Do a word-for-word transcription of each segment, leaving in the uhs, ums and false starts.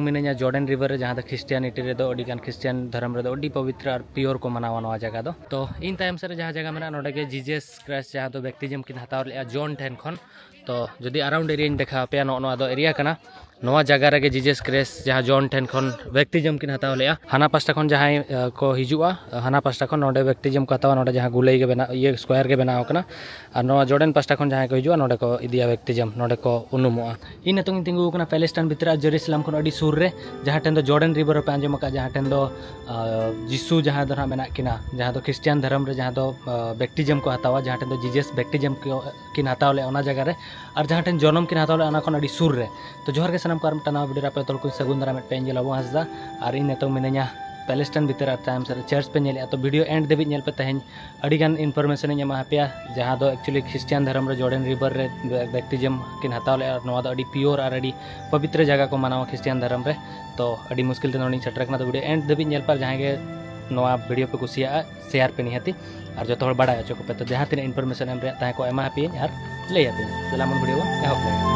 ᱢᱤᱱᱟᱹᱧᱟ ᱡᱚᱨᱰᱮᱱ ᱨᱤᱵᱷᱟᱨ ᱨᱮ, ᱡᱟᱦᱟᱸ ᱫᱚ ᱠᱷᱨᱤᱥᱴᱤᱭᱟᱱᱤᱴᱤ ᱨᱮᱫᱚ, ᱟᱹᱰᱤ ᱜᱟᱱ ᱠᱷᱨᱤᱥᱴᱤᱭᱟᱱ ᱫᱷᱚᱨᱚᱢ ᱨᱮᱫᱚ ᱟᱹᱰᱤ ᱯᱚᱵᱤᱛᱨᱚ ᱟᱨ ᱯᱤᱭᱳᱨ ᱠᱚ ᱢᱟᱱᱟᱣᱟ ᱱᱚᱣᱟ ᱡᱟᱭᱜᱟ ᱫᱚ᱾ ᱛᱚ ᱤᱧ ᱛᱟᱭᱚᱢ ᱥᱮᱫ ᱨᱮ ᱡᱟᱦᱟᱸ ᱡᱟᱭᱜᱟ ᱢᱮᱱᱟᱜᱼᱟ, ᱱᱚᱰᱮ ᱜᱮ ᱡᱤᱡᱟᱥ ᱠᱨᱟᱭᱤᱥᱴ ᱡᱟᱦᱟᱸ ᱫᱚ ᱵᱮᱯᱴᱤᱡᱚᱢ ᱠᱤᱱ ᱦᱟᱛᱟᱣ ᱞᱮᱫᱼᱟ ᱡᱚᱱ ᱴᱷᱮᱱ ᱠᱷᱚᱱ᱾ ᱛᱚ ᱡᱩᱫᱤ ᱟᱨᱟᱣᱩᱱᱰ ᱮᱨᱤᱭᱟᱧ ᱫᱮᱠᱷᱟᱣ ᱟᱯᱮᱭᱟ, ᱱᱚᱜᱼᱚ ᱱᱚᱣᱟ ᱫᱚ ᱮᱨᱤᱭᱟ ᱠᱟᱱᱟ᱾ ᱱᱚᱣᱟ ᱡᱟᱭᱜᱟ ᱨᱮᱜᱮ ᱡᱤᱡᱟᱥ ᱠᱨᱟᱭᱤᱥᱴ ᱡᱟᱦᱟᱸ ᱡᱚᱱ ᱴᱷᱮᱱ ᱠᱷᱚᱱ ᱵᱮᱯᱴᱤᱡᱚᱢ ᱠᱤᱱ ᱦᱟᱛᱟᱣ ᱞᱮᱫᱼᱟ, ᱦᱟᱱᱟ ᱯᱟᱥᱴᱟ ᱠᱷᱚᱱ ᱡᱟᱦᱟᱸᱭ, ᱟᱸ, ᱠᱚ ᱦᱤᱡᱩᱜᱼᱟ, ᱦᱟᱱᱟ ᱯᱟᱥᱴᱟ ᱠᱷᱚᱱ ᱱᱚᱰᱮ ᱵᱮᱯᱴᱤᱡᱚᱢ ᱠᱚ ᱦᱟᱛᱟᱣᱟ᱾ ᱱᱚᱰᱮ ᱡᱟᱦᱟᱸ ᱜᱩᱞᱟᱹᱭ ᱜᱮ ᱵᱮᱱᱟᱣ, ᱤᱭᱟᱹ, ᱥᱠᱚᱭᱟᱨ ᱜᱮ ᱵᱮᱱᱟᱣ ᱟᱠᱟᱱᱟ, ᱟᱨ ᱱᱚᱣᱟ ᱡᱚᱨᱰᱮᱱ ᱯᱟᱥᱴᱟ ᱠᱷᱚᱱ ᱡᱟᱦᱟᱸᱭ ᱠᱚ ᱦᱤᱡᱩᱜᱼᱟ, ᱱᱚᱰᱮ ᱠᱚ ᱤᱫᱤᱭᱟ ᱵᱮᱯᱴᱤᱡᱚᱢ, ᱱᱚᱰᱮ ᱠᱚ ᱩᱱᱩᱢᱚᱜᱼᱟ᱾ ᱤᱧ ᱱᱤᱛᱚᱝ ᱤᱧ ᱛᱤᱸᱜᱩ ᱟᱠᱟᱱᱟ ᱯᱮᱞᱮᱥᱴᱟᱭᱤᱱ ᱵᱷᱤᱛᱨᱤ ᱟᱨ ᱡᱮᱨᱩᱥᱟᱞᱮᱢ ᱠᱷᱚᱱ ᱟᱹᱰᱤ ᱥᱩᱨ ᱨᱮ, ᱡᱟᱦᱟᱸ ᱴᱷᱮᱱ ᱫᱚ ᱡᱚᱨᱰᱮᱱ ᱨᱤᱵᱷᱟᱨ ᱯᱮ ᱟᱸᱡᱚᱢ ᱟᱠᱟᱫ, ᱡᱟᱦᱟᱸ ᱴᱷᱮᱱ ᱫᱚ, ᱟᱸ, ᱡᱤᱥᱩ ᱡᱟᱦᱟᱸ ᱫᱚ ᱱᱟᱦᱟᱜ ᱢᱮᱱᱟᱜ ᱠᱤᱱᱟ, ᱡᱟᱦᱟᱸ ᱫᱚ ᱠᱷᱨᱤᱥᱴᱤᱭᱟᱱ ᱫᱷᱚᱨᱚᱢ ᱨᱮ ᱡᱟᱦᱟᱸ ᱫᱚ, ᱟᱸ, ᱵᱮᱯᱴᱤᱡᱚᱢ ᱠᱚ ᱦᱟᱛᱟᱣᱟ, ᱡᱟᱦᱟᱸ ᱴᱷᱮᱱ ᱫᱚ ᱡᱤᱡᱟᱥ ᱵᱮᱯᱴᱤᱡᱚᱢ ᱠᱚ ᱠᱤᱱ ᱦᱟᱛᱟᱣ ᱞᱮᱫᱼᱟ ᱚᱱᱟ ᱡᱟᱭᱜᱟ ᱨᱮ, ᱟᱨ ᱡᱟᱦᱟᱸ ᱴᱷᱮᱱ ᱡᱚᱱᱚᱢ ᱠᱤᱱ ᱦᱟᱛᱟᱣ ᱞᱮᱫᱼᱟ ᱚᱱᱟ ᱠᱷᱚᱱ ᱟᱹᱰᱤ ᱥᱩᱨ ᱨᱮ᱾ ᱛᱚ ᱡᱚᱦᱟᱨ ᱜᱮ ᱥᱟᱱᱟᱢ ᱠᱚ, ᱟᱨ ᱢᱤᱫᱴᱟᱝ ᱱᱟᱣᱟ ᱵᱷᱤᱰᱤᱭᱳ ᱨᱮ ᱟᱯᱮ ᱡᱚᱛᱚ ᱦᱚᱲ ᱠᱚᱧ ᱥᱟᱹᱜᱩᱱ ᱫᱟᱨᱟᱢᱮᱫ ᱯᱮᱭᱟ᱾ ᱤᱧ ᱜᱮ ᱞᱟᱵᱩ ᱦᱟᱸᱥᱫᱟ, ᱟᱨ ᱤᱧ ᱱᱤᱛᱚᱝ ᱢᱤᱱᱟᱹᱧᱟ ᱯᱮᱞᱮᱥᱴᱟᱭᱤᱱ ᱵᱷᱤᱛᱤᱨ ᱟᱨ ᱛᱟᱭᱚᱢ ᱥᱮᱫ ᱨᱮ ᱪᱟᱨᱪ ᱯᱮ ᱧᱮᱞᱮᱫᱼᱟ᱾ ᱛᱚ ᱵᱷᱤᱰᱤᱭᱳ ᱮᱱᱰ ᱫᱷᱟᱹᱵᱤᱡ ᱧᱮᱞ ᱯᱮ, ᱛᱮᱦᱮᱧ ᱟᱹᱰᱤ ᱜᱟᱱ ᱤᱱᱯᱷᱚᱨᱢᱮᱥᱚᱱ ᱤᱧ ᱮᱢᱟ ᱯᱮᱭᱟ, ᱡᱟᱦᱟᱸ ᱫᱚ ᱮᱠᱪᱩᱭᱮᱞᱤ ᱠᱷᱨᱤᱥᱴᱤᱭᱟᱱ ᱫᱷᱚᱨᱚᱢ ᱨᱮ ᱡᱚᱨᱰᱮᱱ ᱨᱤᱵᱷᱟᱨ ᱨᱮ ᱵᱮᱯᱴᱤᱡᱚᱢ ᱠᱤᱱ ᱦᱟᱛᱟᱣ ᱞᱮᱫᱼᱟ᱾ ᱱᱚᱣᱟ ᱫᱚ ᱟᱹᱰᱤ ᱯᱤᱭᱳᱨ ᱟᱨ ᱟᱹᱰᱤ ᱯᱚᱵᱤᱛᱨᱚ ᱡᱟᱭᱜᱟ ᱠᱚ ᱢᱟᱱᱟᱣᱟ ᱠᱷᱨᱤᱥᱴᱤᱭᱟᱱ ᱫᱷᱚᱨᱚᱢ ᱨᱮ᱾ ᱛᱚ ᱟᱹᱰᱤ ᱢᱩᱥᱠᱤᱞ ᱛᱮ ᱱᱚᱰᱮᱧ ᱥᱮᱴᱮᱨ ᱟᱠᱟᱱᱟ᱾ ᱛᱚ ᱵᱷᱤᱰᱤᱭᱳ ᱮᱱᱰ ᱫᱷᱟᱹᱵᱤᱡ ᱧᱮᱞ ᱯᱮ, ᱡᱟᱦᱟᱸᱭ ᱜᱮ ᱱᱚᱣᱟ ᱵᱷᱤᱰᱤᱭᱳ ᱯᱮ ᱠᱩᱥᱤᱭᱟᱜᱼᱟ, ᱥᱮᱭᱟᱨ ᱯᱮ ᱱᱤᱦᱟᱹᱛᱤ, ᱟᱨ ᱡᱚᱛᱚ ᱦᱚᱲ ᱵᱟᱲᱟᱭ ᱦᱚᱪᱚ ᱠᱚᱯᱮ᱾ ᱛᱚ ᱡᱟᱦᱟᱸ ᱛᱤᱱᱟᱹᱜ ᱤᱱᱯᱷᱚᱨᱢᱮᱥᱚᱱ ᱮᱢ ᱨᱮᱭᱟᱜ ᱛᱟᱦᱮᱸ ᱠᱚᱜ, ᱮᱢᱟ ᱯᱮᱭᱟᱹᱧ ᱟᱨ ᱞᱟᱹᱭ ᱟᱯᱮᱭᱟᱹᱧ᱾ ᱫᱮᱞᱟ ᱵᱚᱱ ᱵᱷᱤᱰᱤᱭᱳ ᱵᱚᱱ ᱮᱦᱚᱵ ᱞᱮᱜᱮ᱾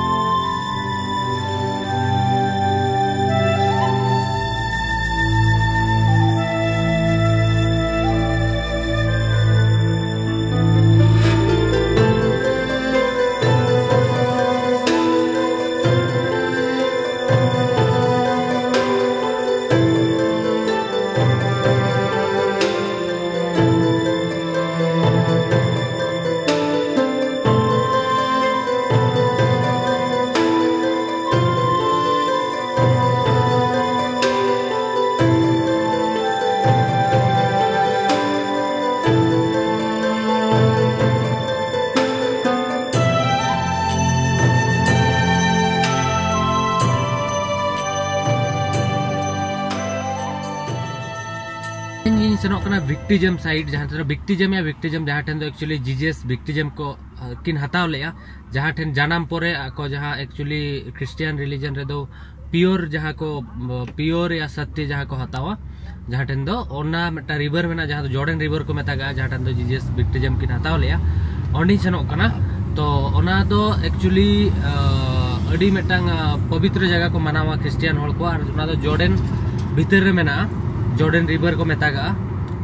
ᱤᱧ ᱥᱮᱱᱚᱜ ᱠᱟᱱᱟ ᱵᱮᱯᱴᱤᱡᱚᱢ ᱥᱟᱭᱤᱰ, ᱡᱟᱦᱟᱸ ᱴᱷᱮᱱ ᱫᱚ ᱵᱮᱯᱴᱤᱡᱚᱢ ᱭᱟ ᱵᱮᱯᱴᱤᱡᱚᱢ, ᱡᱟᱦᱟᱸ ᱴᱷᱮᱱ ᱫᱚ ᱮᱠᱪᱩᱭᱮᱞᱤ ᱡᱤᱡᱟᱥ ᱵᱮᱯᱴᱤᱡᱚᱢ ᱠᱚ, ᱟᱸ, ᱠᱤᱱ ᱦᱟᱛᱟᱣ ᱞᱮᱫᱼᱟ, ᱡᱟᱦᱟᱸ ᱴᱷᱮᱱ ᱡᱟᱱᱟᱢ ᱯᱚᱨᱮ ᱟᱠᱚ ᱡᱟᱦᱟᱸ ᱮᱠᱪᱩᱭᱮᱞᱤ ᱠᱷᱨᱤᱥᱴᱤᱭᱟᱱ ᱨᱤᱞᱤᱡᱚᱱ ᱨᱮᱫᱚ ᱯᱤᱭᱳᱨ ᱡᱟᱦᱟᱸ ᱠᱚ, ᱯᱤᱭᱳᱨ ᱭᱟ ᱥᱟᱛᱭᱚ ᱡᱟᱦᱟᱸ ᱠᱚ ᱦᱟᱛᱟᱣᱟ, ᱡᱟᱦᱟᱸ ᱴᱷᱮᱱ ᱫᱚ ᱚᱱᱟ ᱢᱤᱫᱴᱟᱝ ᱨᱤᱵᱷᱟᱨ ᱢᱮᱱᱟᱜᱼᱟ, ᱡᱟᱦᱟᱸ ᱫᱚ ᱡᱚᱨᱰᱮᱱ ᱨᱤᱵᱷᱟᱨ ᱠᱚ ᱢᱮᱛᱟᱜᱟᱜᱼᱟ, ᱡᱟᱦᱟᱸ ᱴᱷᱮᱱ ᱫᱚ ᱡᱤᱡᱟᱥ ᱵᱮᱯᱴᱤᱡᱚᱢ ᱠᱤᱱ ᱦᱟᱛᱟᱣ ᱞᱮᱫᱼᱟ, ᱚᱸᱰᱮᱧ ᱥᱮᱱᱚᱜ ᱠᱟᱱᱟ᱾ ᱛᱚ ᱚᱱᱟ ᱫᱚ ᱮᱠᱪᱩᱭᱮᱞᱤ, ᱟᱸ, ᱟᱹᱰᱤ ᱢᱤᱫᱴᱟᱝ ᱯᱚᱵᱤᱛᱨᱚ ᱡᱟᱭᱜᱟ ᱠᱚ ᱢᱟᱱᱟᱣᱟ ᱠᱷᱨᱤᱥᱴᱤᱭᱟᱱ ᱦᱚᱲ ᱠᱚ, ᱟᱨ ᱚᱱᱟ ᱫᱚ ᱡᱚᱨᱰᱮᱱ ᱵᱷᱤᱛᱟᱹᱨ ᱨᱮ ᱢᱮᱱᱟᱜᱼᱟ, ᱡᱚᱨᱰᱮᱱ ᱨᱤᱵᱷᱟᱨ ᱠᱚ ᱢᱮᱛᱟᱜᱟᱜᱼᱟ᱾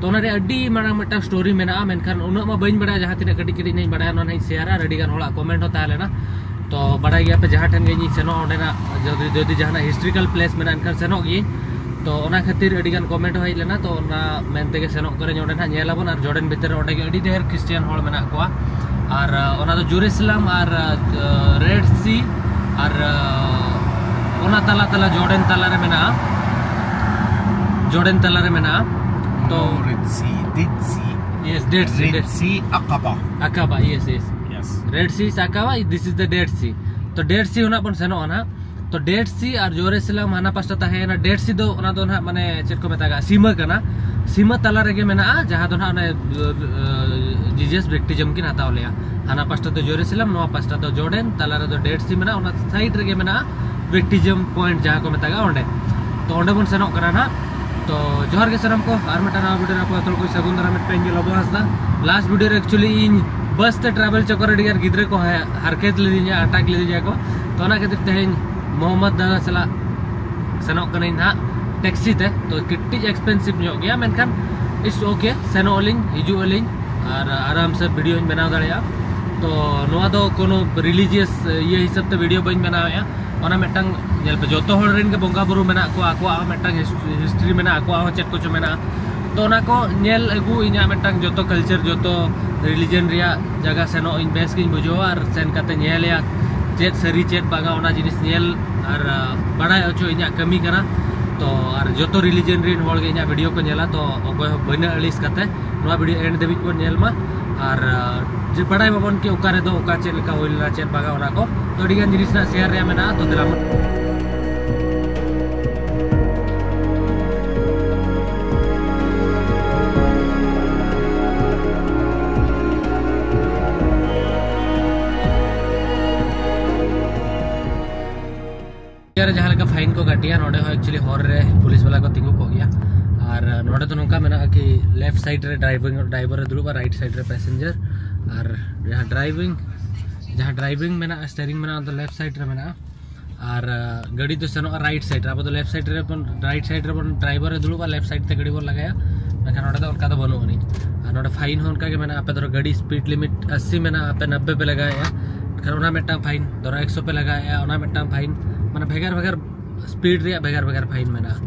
ᱛᱚ ᱚᱱᱟ ᱨᱮ ᱟᱹᱰᱤ ᱢᱟᱨᱟᱝ ᱢᱤᱫᱴᱟᱝ ᱥᱴᱳᱨᱤ ᱢᱮᱱᱟᱜᱼᱟ, ᱢᱮᱱᱠᱷᱟᱱ ᱩᱱᱟᱹᱜ ᱢᱟ ᱵᱟᱹᱧ ᱵᱟᱲᱟᱭᱟ, ᱡᱟᱦᱟᱸ ᱛᱤᱱᱟᱹᱜ ᱠᱟᱹᱴᱤᱡ ᱠᱟᱹᱴᱤᱡ ᱤᱧ ᱵᱟᱲᱟᱭᱟ ᱚᱱᱟ ᱦᱟᱸᱜ ᱤᱧ ᱥᱮᱭᱟᱨᱟ᱾ ᱟᱨ ᱟᱹᱰᱤ ᱜᱟᱱ ᱦᱚᱲᱟᱜ ᱠᱚᱢᱮᱱᱴ ᱦᱚᱸ ᱛᱟᱦᱮᱸ ᱞᱮᱱᱟ᱾ ᱛᱚ ᱵᱟᱲᱟᱭ ᱜᱮᱭᱟ ᱯᱮ, ᱡᱟᱦᱟᱸ ᱴᱷᱮᱱ ᱜᱮ ᱤᱧᱤᱧ ᱥᱮᱱᱚᱜᱼᱟ ᱚᱸᱰᱮᱱᱟᱜ ᱡᱩᱫᱤ ᱡᱩᱫᱤ ᱡᱟᱦᱟᱱᱟᱜ ᱦᱤᱥᱴᱨᱤᱠᱟᱞ ᱯᱞᱮᱥ ᱢᱮᱱᱟᱜᱼᱟ ᱮᱱᱠᱷᱟᱱ ᱥᱮᱱᱚᱜ ᱜᱤᱭᱟᱹᱧ᱾ ᱛᱚ ᱚᱱᱟ ᱠᱷᱟᱹᱛᱤᱨ ᱟᱹᱰᱤ ᱜᱟᱱ ᱠᱚᱢᱮᱱᱴ ᱦᱚᱸ ᱦᱮᱡ ᱞᱮᱱᱟ, ᱛᱚ ᱚᱱᱟ ᱢᱮᱱ ᱛᱮᱜᱮ ᱥᱮᱱᱚᱜ ᱠᱚᱨᱮ ᱚᱸᱰᱮ ᱱᱟᱦᱟᱜ ᱧᱮᱞ ᱟᱵᱚᱱ, ᱟᱨ ᱡᱚᱨᱰᱮᱱ ᱵᱷᱤᱛᱤᱨ ᱨᱮ ᱚᱸᱰᱮ ᱜᱮ ᱟᱹᱰᱤ ᱰᱷᱮᱨ ᱠᱷᱨᱤᱥᱴᱤᱭᱟᱱ ᱦᱚᱲ ᱢᱮᱱᱟᱜ ᱠᱚᱣᱟ᱾ ᱟᱨ ᱚᱱᱟ ᱫᱚ ᱡᱮᱨᱩᱥᱟᱞᱮᱢ ᱟᱨ ᱨᱮᱰ ᱥᱤ ᱟᱨ ᱚᱱᱟ ᱛᱟᱞᱟ ᱛᱟᱞᱟ ᱡᱚᱨᱰᱮᱱ ᱛᱟᱞᱟ ᱨᱮ ᱢᱮᱱᱟᱜᱼᱟ, ᱡᱚᱨᱰᱮᱱ ᱛᱟᱞᱟ ᱨᱮ ᱢᱮᱱᱟᱜᱼᱟ᱾ ᱛᱚ Red Sea, Red Sea, yes, Dead Sea, Red Sea Aqaba. Aqaba, yes yes, yes. Red Sea Aqaba, this is the Dead Sea. ᱛᱚ ᱰᱮᱰ ᱥᱤ ᱦᱚᱸ ᱱᱟᱜ ᱵᱚᱱ ᱥᱮᱱᱚᱜᱼᱟ ᱱᱟᱜ᱾ ᱛᱚ ᱰᱮᱰ ᱥᱤ ᱟᱨ ᱡᱮᱨᱩᱥᱟᱞᱮᱢ ᱦᱟᱱᱟ ᱯᱟᱥᱴᱟ ᱛᱟᱦᱮᱸᱭᱮᱱᱟ᱾ ᱰᱮᱰ ᱥᱤ ᱫᱚ ᱚᱱᱟ ᱫᱚ ᱱᱟᱦᱟᱜ ᱢᱟᱱᱮ ᱪᱮᱫ ᱠᱚ ᱢᱮᱛᱟᱜᱼᱟ, ᱥᱤᱢᱟᱹ ᱠᱟᱱᱟ᱾ ᱥᱤᱢᱟᱹ ᱛᱟᱞᱟ ᱨᱮᱜᱮ ᱢᱮᱱᱟᱜᱼᱟ, ᱡᱟᱦᱟᱸ ᱫᱚ ᱱᱟᱦᱟᱜ ᱚᱱᱮ ᱡᱤᱡᱟᱥ ᱵᱮᱯᱴᱤᱡᱚᱢ ᱠᱤᱱ ᱦᱟᱛᱟᱣ ᱞᱮᱜᱼᱟ᱾ ᱦᱟᱱᱟ ᱯᱟᱥᱴᱟ ᱫᱚ ᱡᱮᱨᱩᱥᱟᱞᱮᱢ, ᱱᱚᱣᱟ ᱯᱟᱥᱴᱟ ᱫᱚ ᱡᱚᱨᱰᱮᱱ, ᱛᱟᱞᱟ ᱨᱮᱫᱚ ᱰᱮᱰ ᱥᱤ ᱢᱮᱱᱟᱜᱼᱟ, ᱚᱱᱟ ᱥᱟᱭᱤᱰ ᱨᱮᱜᱮ ᱢᱮᱱᱟᱜᱼᱟ ᱵᱮᱯᱴᱤᱡᱚᱢ ᱯᱚᱭᱮᱱᱴ ᱡᱟᱦᱟᱸ ᱠᱚ ᱢᱮᱛᱟᱜᱼᱟ ᱚᱸᱰᱮ᱾ ᱛᱚ ᱚᱸᱰᱮ ᱵᱚᱱ ᱥᱮᱱᱚᱜ ᱠᱟᱱᱟ ᱱᱟᱦᱟᱜ᱾ ᱛᱚ ᱡᱚᱦᱟᱨ ᱜᱮ ᱥᱟᱱᱟᱢ ᱠᱚ, ᱟᱨ ᱢᱤᱫᱴᱟᱝ ᱱᱟᱣᱟ ᱵᱷᱤᱰᱤᱭᱳ ᱨᱮ ᱟᱯᱮ ᱡᱚᱛᱚ ᱠᱚ ᱥᱟᱹᱜᱩᱱ ᱫᱟᱨᱟᱢ ᱢᱮᱫ ᱯᱮ, ᱤᱧ ᱜᱮ ᱞᱚᱵᱚ ᱦᱟᱸᱥᱫᱟ᱾ ᱞᱟᱥᱴ ᱵᱷᱤᱰᱤᱭᱳ ᱨᱮ ᱮᱠᱪᱩᱭᱮᱞᱤ ᱤᱧ ᱵᱟᱥ ᱛᱮ ᱴᱨᱟᱵᱷᱮᱞ ᱪᱚᱠᱚᱨ ᱨᱮ ᱟᱹᱰᱤ ᱜᱟᱱ ᱜᱤᱫᱽᱨᱟᱹ ᱠᱚ ᱦᱟ- ᱦᱟᱨᱠᱮᱛ ᱞᱤᱫᱤᱧᱟ, ᱟᱴᱟᱠ ᱞᱤᱫᱤᱧᱟ ᱠᱚ᱾ ᱛᱚ ᱚᱱᱟ ᱠᱷᱟᱹᱛᱤᱨ ᱛᱮᱦᱮᱧ ᱢᱚᱦᱚᱢᱢᱚᱫ ᱫᱟᱫᱟ ᱥᱟᱞᱟᱜ ᱥᱮᱱᱚᱜ ᱠᱟᱹᱱᱟᱹᱧ ᱱᱟᱦᱟᱜ ᱴᱮᱠᱥᱤ ᱛᱮ᱾ ᱛᱚ ᱠᱟᱹᱴᱤᱡ ᱮᱠᱥᱯᱮᱱᱥᱤᱵᱷ ᱧᱚᱜ ᱜᱮᱭᱟ, ᱢᱮᱱᱠᱷᱟᱱ ᱤᱴᱥ ᱳᱠᱮ, ᱥᱮᱱᱚᱜ ᱟᱹᱞᱤᱧ, ᱦᱤᱡᱩᱜ ᱟᱹᱞᱤᱧ, ᱟᱨ ᱟᱨᱟᱢ ᱥᱮ ᱵᱷᱤᱰᱤᱭᱳᱧ ᱵᱮᱱᱟᱣ ᱫᱟᱲᱮᱭᱟᱜᱼᱟ᱾ ᱛᱚ ᱱᱚᱣᱟ ᱫᱚ ᱠᱳᱱᱳ ᱨᱤᱞᱤᱡᱤᱭᱟᱥ ᱤᱭᱟᱹ ᱦᱤᱥᱟᱹᱵ ᱛᱮ ᱵᱷᱤᱰᱤᱭᱳ ᱵᱟᱹᱧ ᱵᱮᱱᱟᱣᱮᱫᱼᱟ᱾ ᱚᱱᱟ ᱢᱤᱫᱴᱟᱝ ᱧᱮᱞ ᱯᱮ, ᱡᱚᱛᱚ ᱦᱚᱲ ᱨᱮᱱ ᱜᱮ ᱵᱚᱸᱜᱟ ᱵᱩᱨᱩ ᱢᱮᱱᱟᱜ ᱠᱚᱣᱟ, ᱟᱠᱚᱣᱟᱜ ᱦᱚᱸ ᱢᱤᱫᱴᱟᱝ ᱦᱤᱥ- ᱦᱤᱥᱴᱨᱤ ᱢᱮᱱᱟᱜᱼᱟ, ᱟᱠᱚᱣᱟᱜ ᱦᱚᱸ ᱪᱮᱫ ᱠᱚᱪᱚ ᱢᱮᱱᱟᱜᱼᱟ᱾ ᱛᱚ ᱚᱱᱟ ᱠᱚ ᱧᱮᱞ ᱟᱹᱜᱩ, ᱤᱧᱟᱹᱜ ᱢᱤᱫᱴᱟᱝ ᱡᱚᱛᱚ ᱠᱟᱞᱪᱟᱨ, ᱡᱚᱛᱚ ᱨᱤᱞᱤᱡᱚᱱ ᱨᱮᱭᱟᱜ ᱡᱟᱭᱜᱟ ᱥᱮᱱᱚᱜ ᱤᱧ ᱵᱮᱥ ᱜᱤᱧ ᱵᱩᱡᱷᱟᱹᱣᱟ, ᱟᱨ ᱥᱮᱱ ᱠᱟᱛᱮ ᱧᱮᱞᱮᱭᱟ ᱪᱮᱫ ᱥᱟᱹᱨᱤ ᱪᱮᱫ ᱵᱟᱝᱟ, ᱚᱱᱟ ᱡᱤᱱᱤᱥ ᱧᱮᱞ ᱟᱨ ᱟ, ᱵᱟᱲᱟᱭ ᱦᱚᱪᱚ ᱤᱧᱟᱹᱜ ᱠᱟᱹᱢᱤ ᱠᱟᱱᱟ᱾ ᱛᱚ ᱟᱨ ᱡᱚᱛᱚ ᱨᱤᱞᱤᱡᱚᱱ ᱨᱮᱱ ᱦᱚᱲ ᱜᱮ ᱤᱧᱟᱹᱜ ᱵᱷᱤᱰᱤᱭᱳ ᱠᱚ ᱧᱮᱞᱟ, ᱛᱚ ᱚᱠᱚᱭ ᱦᱚᱸ ᱵᱤᱱᱟᱹ ᱟᱹᱲᱤᱥ ᱠᱟᱛᱮ ᱱᱚᱣᱟ ᱵᱷᱤᱰᱤᱭᱳ ᱮᱱᱰ ᱫᱷᱟᱹᱵᱤᱡ ᱵᱚᱱ ᱧᱮᱞ ᱢᱟ᱾ ᱟᱨ ᱟ, ᱡᱮ ᱵᱟᱲᱟᱭ ᱢᱟᱵᱚᱱ ᱠᱤ ᱚᱠᱟ ᱨᱮᱫᱚ ᱚᱠᱟ ᱪᱮᱫ ᱞᱮᱠᱟ ᱦᱩᱭ ᱞᱮᱱᱟ, ᱪᱮᱫ ᱵᱟᱝᱟ, ᱚᱱᱟ ᱠᱚ᱾ ᱛᱚ ᱟᱹᱰᱤ ᱜᱟᱱ ᱡᱤᱱᱤᱥ ᱨᱮᱱᱟᱜ ᱥᱮᱭᱟᱨ ᱨᱮᱭᱟᱜ ᱢᱮᱱᱟᱜᱼᱟ, ᱛᱚ ᱫᱮᱞᱟ ᱵᱚᱱ ᱨᱮ ᱡᱟᱦᱟᱸ ᱞᱮᱠᱟ ᱯᱷᱟᱭᱤᱱ ᱠᱚ ᱠᱟᱹᱴᱤᱭᱟ, ᱱᱚᱰᱮ ᱦᱚᱸ ᱮᱠᱪᱩᱭᱮᱞᱤ ᱦᱚᱨ ᱨᱮ ᱯᱩᱞᱤᱥ ᱵᱟᱞᱟ ᱠᱚ ᱛᱤᱸᱜᱩ ᱠᱚᱜ ᱜᱮᱭᱟ᱾ ᱟᱨ ᱱᱚᱰᱮ ᱫᱚ ᱱᱚᱝᱠᱟ ᱢᱮᱱᱟᱜᱼᱟ ᱠᱤ ᱞᱮᱯᱷᱴ ᱥᱟᱭᱤᱰ ᱨᱮ ᱰᱨᱟᱭᱵᱷᱤᱝ, ᱰᱨᱟᱭᱵᱷᱟᱨ ᱮ ᱫᱩᱲᱩᱵᱼᱟ, ᱨᱟᱭᱤᱴ ᱥᱟᱭᱤᱰ ᱨᱮ ᱯᱮᱥᱮᱧᱡᱟᱨ᱾ ᱟᱨ ᱡᱟᱦᱟᱸ ᱰᱨᱟᱭᱵᱷᱤᱝ ᱡᱟᱦᱟᱸ driving ᱢᱮᱱᱟᱜᱼᱟ, steering ᱢᱮᱱᱟᱜᱼᱟ, ᱚᱱᱟ ᱫᱚ left side ᱨᱮ ᱢᱮᱱᱟᱜᱼᱟ᱾ ᱟᱨ ᱜᱟᱹᱰᱤ ᱫᱚ ᱥᱮᱱᱚᱜᱼᱟ right side ᱨᱮ᱾ ᱟᱵᱚ ᱫᱚ left side ᱨᱮ ᱵᱚᱱ, right side ᱨᱮᱵᱚᱱ, driver ᱮ ᱫᱩᱲᱩᱵᱼᱟ, left side ᱛᱮ ᱜᱟᱹᱰᱤ ᱵᱚᱱ ᱞᱟᱜᱟᱭᱟ᱾ ᱢᱮᱱᱠᱷᱟᱱ ᱱᱚᱰᱮ ᱫᱚ ᱚᱱᱠᱟ ᱫᱚ ᱵᱟᱹᱱᱩᱜ ᱟᱹᱱᱤᱡ᱾ ᱟᱨ ᱱᱚᱰᱮ fine ᱦᱚᱸ ᱚᱱᱠᱟ ᱜᱮ ᱢᱮᱱᱟᱜᱼᱟ᱾ ᱟᱯᱮ ᱫᱷᱚᱨᱚ ᱜᱟᱹᱰᱤ speed limit ᱟᱥᱤ ᱢᱮᱱᱟᱜᱼᱟ, ᱟᱯᱮ ᱱᱚᱵᱵᱮ ᱯᱮ ᱞᱟᱜᱟᱣᱮᱫᱼᱟ, ᱮᱱᱠᱷᱟᱱ ᱚᱱᱟ ᱢᱤᱫᱴᱟᱝ fine᱾ ᱫᱷᱚᱨᱚ ᱮᱠᱥᱚ ᱯᱮ ᱞᱟᱜᱟᱣᱮᱫᱼᱟ, ᱚᱱᱟ ᱢᱤᱫᱴᱟᱝ fine᱾ ᱢᱟᱱᱮ ᱵᱷᱮᱜᱟᱨ ᱵᱷᱮᱜᱟᱨ speed ᱨᱮᱭᱟᱜ ᱵᱷᱮᱜᱟᱨ ᱵᱷᱮᱜᱟᱨ fine ᱢᱮᱱᱟᱜᱼᱟ,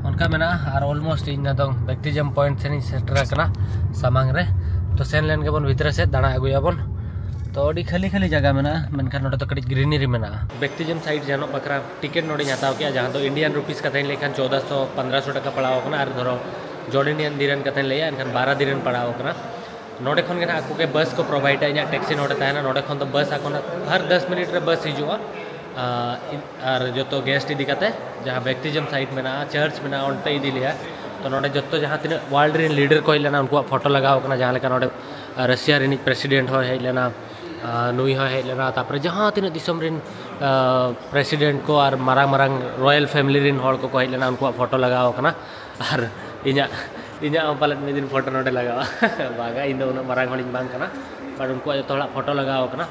ᱚᱱᱠᱟ ᱢᱮᱱᱟᱜᱼᱟ᱾ ᱟᱨ almost ᱤᱧ ᱱᱤᱛᱚᱝ baptism point ᱥᱮᱫ ᱤᱧ ᱥᱮᱴᱮᱨ ᱟᱠᱟᱱᱟ, ᱥᱟᱢᱟᱝ ᱨᱮ᱾ ᱛᱚ ᱥᱮᱱ ᱞᱮᱱ ᱜᱮᱵᱚᱱ ᱵᱷᱤᱛᱨᱤ ᱥᱮᱫ, ᱫᱟᱬᱟ ᱟᱹᱜᱩᱭᱟᱵᱚᱱ᱾ ᱛᱚ ᱟᱹᱰᱤ ᱠᱷᱟᱹᱞᱤ ᱠᱷᱟᱹᱞᱤ ᱡᱟᱭᱜᱟ ᱢᱮᱱᱟᱜᱼᱟ, ᱢᱮᱱᱠᱷᱟᱱ ᱱᱚᱰᱮ ᱫᱚ ᱠᱟᱹᱴᱤᱡ greenery ᱢᱮᱱᱟᱜᱼᱟ᱾ baptism site ᱥᱮᱱᱚᱜ ᱵᱟᱠᱷᱨᱟ ᱴᱤᱠᱤᱴ ᱱᱚᱰᱮᱧ ᱦᱟᱛᱟᱣ ᱠᱮᱜᱼᱟ, ᱡᱟᱦᱟᱸ ᱫᱚ Indian rupees ᱠᱟᱛᱷᱟᱧ ᱞᱟᱹᱭ ᱠᱷᱟᱱ ᱪᱳᱫᱟᱥᱚ ᱯᱚᱱᱫᱽᱨᱚᱥᱚ ᱴᱟᱠᱟ ᱯᱟᱲᱟᱣ ᱟᱠᱟᱱᱟ, ᱟᱨ ᱫᱷᱚᱨᱚ Jordanian dirham ᱠᱟᱛᱷᱟᱧ ᱞᱟᱹᱭᱟ, ᱮᱱᱠᱷᱟᱱ ᱵᱟᱨᱟ dirham ᱯᱟᱲᱟᱣ ᱟᱠᱟᱱᱟ᱾ ᱱᱚᱰᱮ ᱠᱷᱚᱱ ᱜᱮ ᱱᱟᱦᱟᱜ ᱟᱠᱚ ᱜᱮ ᱵᱟᱥ ᱠᱚ provide ᱟ᱾ ᱤᱧᱟᱹᱜ taxi ᱱᱚᱰᱮ ᱛᱟᱦᱮᱱᱟ, ᱱᱚᱰᱮ ᱠᱷᱚᱱ ᱫᱚ ᱵᱟᱥ ᱟᱠᱚ ᱱᱟᱦᱟᱜ ᱦᱟᱨ ᱫᱚᱥ ᱢᱤᱱᱤᱴ ᱨᱮ ᱵᱟᱥ ᱦᱤᱡᱩᱜᱼᱟ᱾ ᱟᱨ, ᱟᱨ ᱡᱚᱛᱚ guest ᱤᱫᱤ ᱠᱟᱛᱮ ᱡᱟᱦᱟᱸ baptism site ᱢᱮᱱᱟᱜᱼᱟ, church ᱢᱮᱱᱟᱜᱼᱟ, ᱚᱱᱛᱮ ᱤᱫᱤ ᱞᱮᱭᱟ᱾ ᱛᱚ ᱱᱚᱰᱮ ᱡᱚᱛᱚ ᱡᱟᱦᱟᱸ ᱛᱤᱱᱟᱹᱜ world ᱨᱮᱱ leader ᱠᱚ ᱦᱮᱡ ᱞᱮᱱᱟ, ᱩᱱᱠᱩᱣᱟᱜ ᱯᱷᱳᱴᱳ ᱞᱟᱜᱟᱣ ᱠᱟᱱᱟ᱾ ᱡᱟᱦᱟᱸ ᱞᱮᱠᱟ ᱱᱚᱰᱮ ᱨᱟᱥᱤᱭᱟ ᱨᱤᱱᱤᱡ president ᱦᱚᱸᱭ ᱦᱮᱡ ᱞᱮᱱᱟ, ᱟᱨ ᱱᱩᱭ ᱦᱚᱸᱭ ᱦᱮᱡ ᱞᱮᱱᱟ, ᱛᱟᱨᱯᱚᱨᱮ ᱡᱟᱦᱟᱸ ᱛᱤᱱᱟᱹᱜ ᱫᱤᱥᱚᱢ ᱨᱮᱱ, ᱟᱨ, president ᱠᱚ ᱟᱨ ᱢᱟᱨᱟᱝ ᱢᱟᱨᱟᱝ royal family ᱨᱮᱱ ᱦᱚᱲ ᱠᱚᱠᱚ ᱦᱮᱡ ᱞᱮᱱᱟ, ᱩᱱᱠᱩᱣᱟᱜ ᱯᱷᱳᱴᱳ ᱞᱟᱜᱟᱣ ᱠᱟᱱᱟ᱾ ᱟᱨ ᱤᱧᱟᱹᱜ, ᱤᱧᱟᱹᱜ ᱦᱚᱸ ᱯᱟᱞᱮᱫ ᱢᱤᱫ ᱫᱤᱱ ᱯᱷᱳᱴᱳ ᱱᱚᱰᱮ ᱞᱟᱜᱟᱜᱼᱟ᱾ ᱵᱟᱝᱟ, ᱤᱧ ᱫᱚ ᱩᱱᱟᱹᱜ ᱢᱟᱨᱟᱝ ᱦᱚᱲᱤᱧ ᱵᱟᱝ ᱠᱟᱱᱟ, but ᱩᱱᱠᱩᱣᱟᱜ ᱡᱚᱛᱚ ᱦᱚᱲᱟᱜ ᱯᱷᱳᱴᱳ ᱞᱟᱜᱟᱣ ᱠᱟᱱᱟ᱾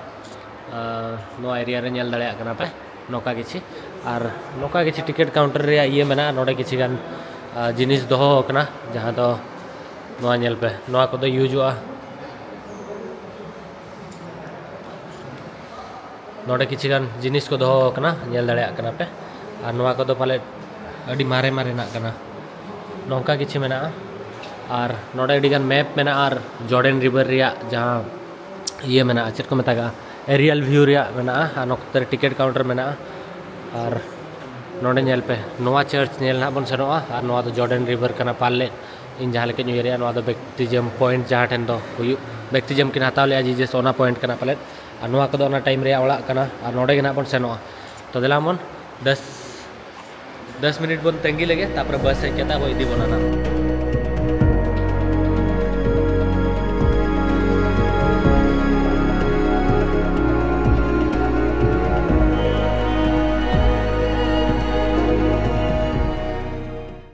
ᱟᱨ ᱱᱚᱣᱟ area ᱨᱮ ᱧᱮᱞ ᱫᱟᱲᱮᱭᱟᱜ ᱠᱟᱱᱟ ᱯᱮ ᱱᱚᱝᱠᱟ ᱠᱤᱪᱷᱤ, ᱟᱨ ᱱᱚᱝᱠᱟ ᱠᱤᱪᱷᱤ ᱴᱤᱠᱤᱴ counter ᱨᱮᱭᱟᱜ ᱤᱭᱟᱹ ᱢᱮᱱᱟᱜᱼᱟ᱾ ᱱᱚᱰᱮ ᱠᱤᱪᱷᱤ ᱜᱟᱱ, ᱟᱨ, ᱡᱤᱱᱤᱥ ᱫᱚᱦᱚ ᱟᱠᱟᱱᱟ, ᱡᱟᱦᱟᱸ ᱫᱚ ᱱᱚᱣᱟ ᱧᱮᱞ ᱯᱮ, ᱱᱚᱣᱟ ᱠᱚᱫᱚ ᱤᱭᱩᱡᱚᱜᱼᱟ᱾ ᱱᱚᱰᱮ ᱠᱤᱪᱷᱤ ᱜᱟᱱ ᱡᱤᱱᱤᱥ ᱠᱚ ᱫᱚᱦᱚ ᱟᱠᱟᱱᱟ, ᱧᱮᱞ ᱫᱟᱲᱮᱭᱟᱜ ᱠᱟᱱᱟ ᱯᱮ᱾ ᱟᱨ ᱱᱚᱣᱟ ᱠᱚᱫᱚ ᱯᱟᱞᱮᱫ ᱟᱹᱰᱤ ᱢᱟᱨᱮ ᱢᱟᱨᱮᱱᱟᱜ ᱠᱟᱱᱟ, ᱱᱚᱝᱠᱟ ᱠᱤᱪᱷᱤ ᱢᱮᱱᱟᱜᱼᱟ᱾ ᱟᱨ ᱱᱚᱰᱮ ᱟᱹᱰᱤ ᱜᱟᱱ map ᱢᱮᱱᱟᱜᱼᱟ, ᱟᱨ Jordan river ᱨᱮᱭᱟᱜ ᱡᱟᱦᱟᱸ ᱤᱭᱟᱹ ᱢᱮᱱᱟᱜᱼᱟ, ᱪᱮᱫ ᱠᱚ ᱢᱮᱛᱟᱜᱟᱜᱼᱟ, aerial view ᱨᱮᱭᱟᱜ ᱢᱮᱱᱟᱜᱼᱟ᱾ ᱟᱨ ᱱᱚᱛᱮ ᱨᱮ ᱴᱤᱠᱤᱴ counter ᱢᱮᱱᱟᱜᱼᱟ᱾ ᱟᱨ ᱱᱚᱰᱮ ᱧᱮᱞ ᱯᱮ, ᱱᱚᱣᱟ church ᱧᱮᱞ ᱱᱟᱦᱟᱜ ᱵᱚᱱ ᱥᱮᱱᱚᱜᱼᱟ᱾ ᱟᱨ ᱱᱚᱣᱟ ᱫᱚ Jordan river ᱠᱟᱱᱟ ᱯᱟᱞᱮᱫ, ᱤᱧ ᱡᱟᱦᱟᱸ ᱞᱮᱠᱟᱧ ᱩᱭᱦᱟᱹᱨᱮᱜᱼᱟ, ᱱᱚᱣᱟ ᱫᱚ baptism point ᱡᱟᱦᱟᱸ ᱴᱷᱮᱱ ᱫᱚ ᱦᱩᱭᱩᱜ, baptism ᱠᱤᱱ ᱦᱟᱛᱟᱣ ᱞᱮᱜᱼᱟ Jesus, ᱚᱱᱟ point ᱠᱟᱱᱟ ᱯᱟᱞᱮᱫ᱾ ᱟᱨ ᱱᱚᱣᱟ ᱠᱚᱫᱚ ᱚᱱᱟ time ᱨᱮᱭᱟᱜ ᱚᱲᱟᱜ ᱠᱟᱱᱟ᱾ ᱟᱨ ᱱᱚᱰᱮ ᱜᱮ ᱱᱟᱦᱟᱜ ᱵᱚᱱ ᱥᱮᱱᱚᱜᱼᱟ᱾ ᱛᱚ ᱫᱮᱞᱟ ᱵᱚᱱ ᱫᱚᱥ, ᱫᱚᱥ ᱢᱤᱱᱤᱴ ᱵᱚᱱ ᱛᱟᱺᱜᱤ ᱞᱮᱜᱮ, ᱛᱟᱨᱯᱚᱨᱮ ᱵᱟᱥ ᱦᱮᱡ ᱠᱟᱛᱮ ᱟᱵᱚ ᱤᱫᱤ ᱵᱚᱱᱟ ᱱᱟᱦᱟᱜ᱾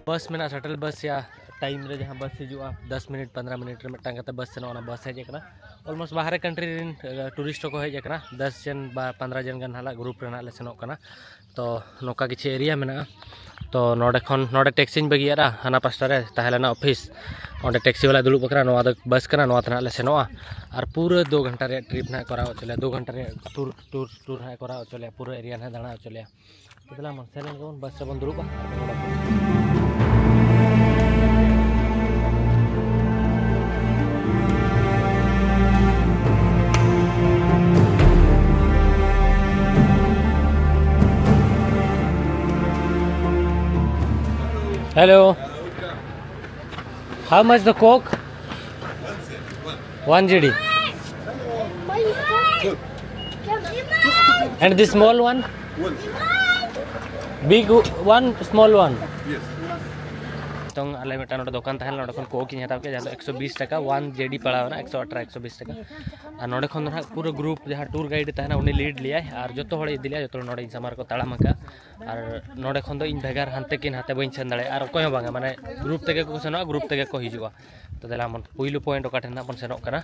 ᱵᱟᱥ ᱢᱮᱱᱟᱜᱼᱟ, shuttle ᱵᱟᱥ ᱭᱟ time ᱨᱮ ᱡᱟᱦᱟᱸ ᱵᱟᱥ ᱦᱤᱡᱩᱜᱼᱟ, ᱫᱚᱥ ᱢᱤᱱᱤᱴ ᱯᱚᱱᱫᱽᱨᱚ ᱢᱤᱱᱤᱴ ᱨᱮ ᱢᱤᱫᱴᱟᱝ ᱠᱟᱛᱮ ᱵᱟᱥ ᱥᱮᱱᱚᱜᱼᱟ, ᱚᱱᱟ ᱵᱟᱥ ᱦᱮᱡ ᱟᱠᱟᱱᱟ᱾ Almost ᱵᱟᱦᱨᱮ country ᱨᱮᱱ ᱴᱩᱨᱤᱥᱴ ᱦᱚᱸᱠᱚ ᱦᱮᱡ ᱟᱠᱟᱱᱟ, ᱫᱚᱥ ᱡᱚᱱ ᱵᱟ ᱯᱚᱱᱫᱽᱨᱚ ᱡᱚᱱ ᱜᱟᱱ ᱦᱟᱸᱜ ᱜᱨᱩᱯ ᱨᱮ ᱱᱟᱦᱟᱜ ᱞᱮ ᱥᱮᱱᱚᱜ ᱠᱟᱱᱟ᱾ ᱛᱚ ᱱᱚᱝᱠᱟ ᱠᱤᱪᱷᱩ ᱮᱨᱤᱭᱟ ᱢᱮᱱᱟᱜᱼᱟ᱾ ᱛᱚ ᱱᱚᱰᱮ ᱠᱷᱚᱱ, ᱱᱚᱰᱮ ᱴᱮᱠᱥᱤᱧ ᱵᱟᱹᱜᱤᱭᱟᱫᱼᱟ, ᱦᱟᱱᱟ ᱯᱟᱥᱴᱟ ᱨᱮ ᱛᱟᱦᱮᱸ ᱞᱮᱱᱟ ᱚᱯᱷᱤᱥ, ᱚᱸᱰᱮ ᱴᱮᱠᱥᱤ ᱵᱟᱞᱟᱭ ᱫᱩᱲᱩᱵ ᱟᱠᱟᱱᱟ, ᱱᱚᱣᱟ ᱫᱚ ᱵᱟᱥ ᱠᱟᱱᱟ, ᱱᱚᱣᱟ ᱛᱮ ᱱᱟᱦᱟᱜ ᱞᱮ ᱥᱮᱱᱚᱜᱼᱟ᱾ ᱟᱨ ᱯᱩᱨᱟᱹ ᱫᱩ ᱜᱷᱚᱱᱴᱟ ᱨᱮᱭᱟᱜ ᱴᱨᱤᱯ ᱱᱟᱦᱟᱜ ᱠᱚᱨᱟᱣ ᱦᱚᱪᱚ ᱞᱮᱭᱟ, ᱫᱩ ᱜᱷᱚᱱᱴᱟ ᱨᱮᱭᱟᱜ ᱴᱩᱨ, ᱴᱩᱨ, ᱴᱩᱨ ᱱᱟᱦᱟᱜ ᱠᱚᱨᱟᱣ ᱦᱚᱪᱚ ᱞᱮᱭᱟ, ᱯᱩᱨᱟᱹ ᱮᱨᱤᱭᱟ ᱱᱟᱦᱟᱜ ᱫᱟᱬᱟ ᱦᱚᱪᱚ ᱞᱮᱭᱟ᱾ ᱫᱮᱞᱟ ᱢᱟ, ᱥᱮᱱ ᱞᱮᱱ ᱜᱮᱵᱚᱱ, ᱵᱟᱥ ᱨᱮᱵᱚᱱ ᱫᱩᱲᱩᱵᱼᱟ ᱟᱨ ᱵᱚᱱ ᱚᱰᱚᱠᱚᱜᱼᱟ᱾ Hello. How much the Coke? One G D. And this small one? Big one, small one. Yes. ᱱᱤᱛᱚᱝ ᱟᱞᱮ ᱢᱤᱫᱴᱟᱝ ᱱᱚᱰᱮ ᱫᱚᱠᱟᱱ ᱛᱟᱦᱮᱸ ᱞᱮᱱᱟ, ᱱᱚᱰᱮ ᱠᱷᱚᱱ ᱠᱳᱠ ᱤᱧ ᱦᱟᱛᱟᱣ ᱠᱮᱫᱟ, ᱡᱟᱦᱟᱸ ᱫᱚ ᱮᱠᱥᱚ ᱵᱤᱥ ᱴᱟᱠᱟ, ᱚᱣᱟᱱ ᱡᱮᱰᱤ ᱯᱟᱲᱟᱣ ᱮᱱᱟ, ᱮᱠᱥᱚ ᱟᱴᱷᱨᱚ, ᱮᱠᱥᱚ ᱵᱤᱥ ᱴᱟᱠᱟ᱾ ᱟᱨ ᱱᱚᱰᱮ ᱠᱷᱚᱱ ᱫᱚ ᱱᱟᱦᱟᱜ ᱯᱩᱨᱟᱹ ᱜᱨᱩᱯ ᱡᱟᱦᱟᱸ ᱴᱩᱨ ᱜᱟᱭᱤᱰ ᱛᱟᱦᱮᱱᱟ, ᱩᱱᱤ ᱞᱤᱰ ᱞᱮᱭᱟᱭ ᱟᱨ ᱡᱚᱛᱚ ᱦᱚᱲᱮ ᱤᱫᱤ ᱞᱮᱭᱟ, ᱡᱚᱛᱚ ᱦᱚᱲ ᱱᱚᱰᱮ ᱤᱧ ᱥᱟᱢᱟᱝ ᱨᱮᱠᱚ ᱛᱟᱲᱟᱢ ᱟᱠᱟᱫᱼᱟ᱾ ᱟᱨ ᱱᱚᱰᱮ ᱠᱷᱚᱱ ᱫᱚ ᱤᱧ ᱵᱷᱮᱜᱟᱨ ᱦᱟᱱᱛᱮ ᱠᱤᱱ ᱦᱟᱱᱛᱮ ᱵᱟᱹᱧ ᱥᱮᱱ ᱫᱟᱲᱮᱭᱟᱜᱼᱟ, ᱟᱨ ᱚᱠᱚᱭ ᱦᱚᱸ ᱵᱟᱝᱟ, ᱢᱟᱱᱮ ᱜᱨᱩᱯ ᱛᱮᱜᱮ ᱠᱚ ᱥᱮᱱᱚᱜᱼᱟ, ᱜᱨᱩᱯ ᱛᱮᱜᱮ ᱠᱚ ᱦᱤᱡᱩᱜᱼᱟ᱾ ᱛᱚ ᱫᱮᱞᱟ ᱵᱚᱱ ᱯᱩᱭᱞᱩ ᱯᱚᱭᱮᱱᱴ ᱚᱠᱟ ᱴᱷᱮᱱ ᱱᱟᱦᱟᱜ ᱵᱚᱱ ᱥᱮᱱᱚᱜ ᱠᱟᱱᱟ,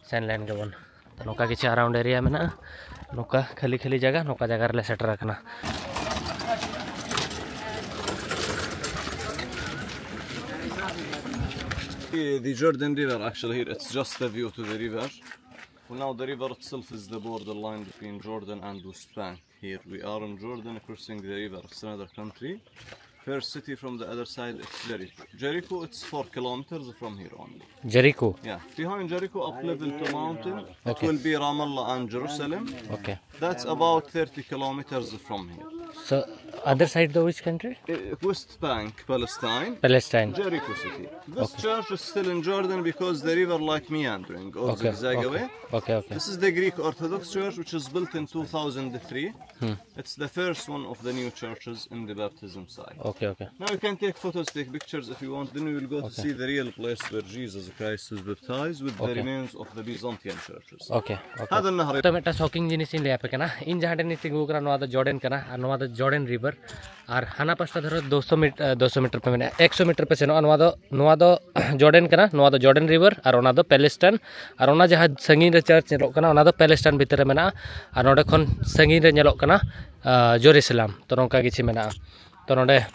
ᱥᱮᱱ ᱞᱮᱱ ᱜᱮᱵᱚᱱ᱾ ᱛᱚ ᱱᱚᱝᱠᱟ ᱠᱤᱪᱷᱩ ᱟᱨᱟᱣᱩᱱᱰ ᱮᱨᱤᱭᱟ ᱢᱮᱱᱟᱜᱼᱟ, ᱱᱚᱝᱠᱟ ᱠᱷᱟᱹᱞᱤ ᱠᱷᱟᱹᱞᱤ ᱡᱟᱭᱜᱟ, ᱱᱚᱝᱠᱟ ᱡᱟᱭᱜᱟ ᱨᱮᱞᱮ ᱥᱮᱴᱮᱨ ᱟᱠᱟᱱᱟ᱾ The Jordan River, actually, here it's just a view to the river. For now, the river itself is the borderline between Jordan and West Bank. Here we are in Jordan, crossing the river. It's another country. First city from the other side, it's Jericho. Jericho, it's four kilometers from here only. Jericho. Yeah, behind Jericho, up level to mountain, it Okay. will be Ramallah and Jerusalem. Okay. That's about thirty kilometers from here. So, other side, the which country? Uh, West Bank, Palestine. Palestine. Jericho city. This Okay. church is still in Jordan because the river like meandering or Okay, zigzag okay, away. Okay, okay. This is the Greek Orthodox Church, which is built in two thousand three. Hmm. It's the first one of the new churches in the baptism site. Okay, okay. Now you can take photos, take pictures if you want. Then we will go to Okay. see the real place where Jesus Christ was baptized with the Okay. remains of the Byzantine churches. Okay, okay. هذا النهر. ᱛᱚ ᱢᱤᱫᱴᱟᱝ ᱥᱚᱠᱤᱝ ᱡᱤᱱᱤᱥ ᱤᱧ ᱞᱟᱹᱭ ᱟᱯᱮ ᱠᱟᱱᱟ᱾ ᱤᱧ ᱡᱟᱦᱟᱸ ᱴᱷᱮᱱ ᱤᱧ ᱛᱤᱸᱜᱩ ᱟᱠᱟᱱᱟ, ᱱᱚᱣᱟ ᱫᱚ ᱡᱚᱨᱰᱮᱱ ᱠᱟᱱᱟ, ᱟᱨ ᱱᱚᱣᱟ ᱡᱚᱨᱰᱮᱱ ᱨᱤᱵᱷᱟᱨ᱾ ᱟᱨ ᱦᱟᱱᱟ ᱯᱟᱥᱴᱟ ᱫᱷᱚᱨᱚ ᱫᱩᱥᱚ ᱢᱤᱴ ᱫᱩᱥᱚ ᱢᱤᱴᱟᱨ ᱯᱮ ᱢᱮᱱᱟ, ᱮᱠᱥᱚ ᱢᱤᱴᱟᱨ ᱯᱮ ᱥᱮᱱᱚᱜᱼᱟ, ᱱᱚᱣᱟ ᱫᱚ ᱱᱚᱣᱟ ᱫᱚ ᱡᱚᱨᱰᱮᱱ ᱠᱟᱱᱟ, ᱱᱚᱣᱟ ᱫᱚ ᱡᱚᱨᱰᱮᱱ ᱨᱤᱵᱷᱟᱨ ᱟᱨ ᱚᱱᱟ ᱫᱚ ᱯᱮᱞᱮᱥᱴᱟᱭᱤᱱ᱾ ᱟᱨ ᱚᱱᱟ ᱡᱟᱦᱟᱸ ᱥᱟᱺᱜᱤᱧ ᱨᱮ ᱪᱟᱨᱪ ᱧᱮᱞᱚᱜ ᱠᱟᱱᱟ, ᱚᱱᱟ ᱫᱚ ᱯᱮᱞᱮᱥᱴᱟᱭᱤᱱ ᱵᱷᱤᱛᱤᱨ ᱨᱮ ᱢᱮᱱᱟᱜᱼᱟ᱾ ᱟᱨ ᱱᱚᱸᱰᱮ ᱠᱷᱚᱱ ᱥᱟᱺᱜᱤᱧ ᱨᱮ ᱧᱮᱞᱚᱜ ᱠᱟᱱᱟ ᱟᱸ, ᱡᱮᱨᱩᱥᱟᱞᱮᱢ᱾ ᱛᱚ ᱱᱚᱝᱠᱟ ᱠᱤᱪᱷᱩ ᱢᱮᱱᱟᱜᱼᱟ᱾ ᱛᱚ ᱱᱚᱸᱰᱮ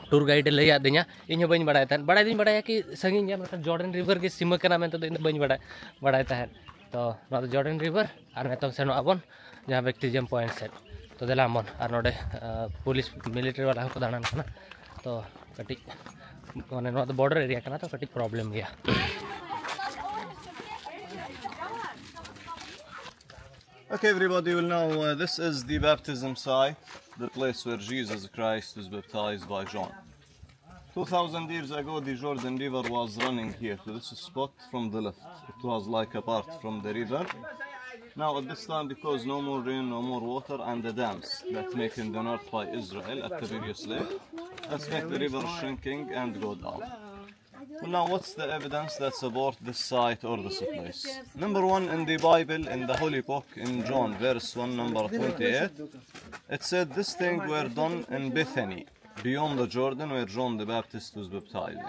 ᱴᱩᱨ ᱜᱟᱭᱤᱰ ᱮ ᱞᱟᱹᱭ ᱟᱹᱫᱤᱧᱟ, ᱤᱧ ᱦᱚᱸ ᱵᱟᱹᱧ ᱵᱟᱲᱟᱭ ᱛᱟᱦᱮᱸᱫ᱾ ᱵᱟᱲᱟᱭ ᱫᱩᱧ ᱵᱟᱲᱟᱭᱟ ᱠᱤ ᱥᱟᱺᱜᱤᱧ ᱜᱮᱭᱟ, ᱢᱮᱱᱠᱷᱟᱱ ᱡᱚᱨᱰᱮᱱ ᱨᱤᱵᱷᱟᱨ ᱜᱮ ᱥᱤᱢᱟᱹ ᱠᱟᱱᱟ ᱢᱮᱱᱛᱮ ᱫᱚ ᱤᱧ ᱫᱚ ᱵᱟᱹᱧ ᱵᱟᱲᱟᱭ, ᱵᱟᱲᱟᱭ ᱛᱟᱦᱮᱸᱫ᱾ ᱛᱚ ᱱᱚᱣᱟ ᱫᱚ ᱡᱚᱨᱰᱮᱱ ᱨᱤᱵᱷᱟᱨ᱾ ᱟᱨ ᱱᱤᱛᱚᱝ ᱥᱮᱱᱚᱜ ᱟᱵᱚᱱ ᱡᱟᱦᱟᱸ ᱵᱮᱯᱴᱤᱡᱚᱢ ᱯᱚᱭᱮᱱᱴ ᱥᱮᱫ᱾ ᱛᱚ ᱫᱮᱞᱟ ᱵᱚᱱ ᱟᱨ ᱱᱚᱸᱰᱮ ᱟᱸ, ᱯᱩᱞᱤᱥ ᱢᱤᱞᱤᱴᱟᱨᱤ ᱵᱟᱞᱟ ᱦᱚᱸᱠᱚ ᱫᱟᱬᱟᱱ ᱠᱟᱱᱟ᱾ ᱛᱚ ᱠᱟᱹᱴᱤᱡ ᱢᱟᱱᱮ ᱱᱚᱣᱟ ᱫᱚ ᱵᱚᱨᱰᱟᱨ ᱮᱨᱤᱭᱟ ᱠᱟᱱᱟ, ᱛᱚ ᱠᱟᱹᱴᱤᱡ ᱯᱨᱚᱵᱞᱮᱢ ᱜᱮᱭᱟ᱾ Okay, everybody will know uh, this is the baptism site, the place where Jesus Christ was baptized by John. Two thousand years ago, the Jordan River was running here to this spot from the left. It was like a part from the river. Now, at this time, because no more rain, no more water, and the dams that make in the north by Israel at Tiberias Lake, that's make the river shrinking and go down. Well, now, what's the evidence that support this site or this place? Number one, in the Bible, in the Holy Book, in John, verse one, number twenty-eight, it said this thing were done in Bethany, beyond the Jordan, where John the Baptist was baptizing.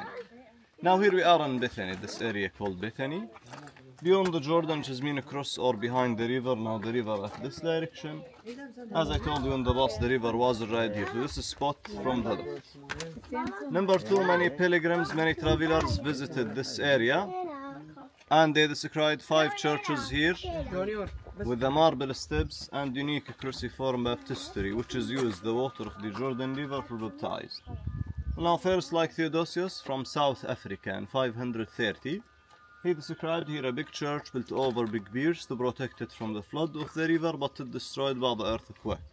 Now here we are in Bethany, this area called Bethany. Beyond the Jordan, which is mean across or behind the river, now the river at this direction. As I told you in the past, the river was right here. So this is spot from the left. Number two, many pilgrims, many travelers visited this area. And they described five churches here with the marble steps and unique cruciform baptistery, which is used the water of the Jordan River for baptized. Now, first, like Theodosius from South Africa in five hundred thirty, he described here a big church built over big piers to protect it from the flood of the river, but it destroyed by the earthquake.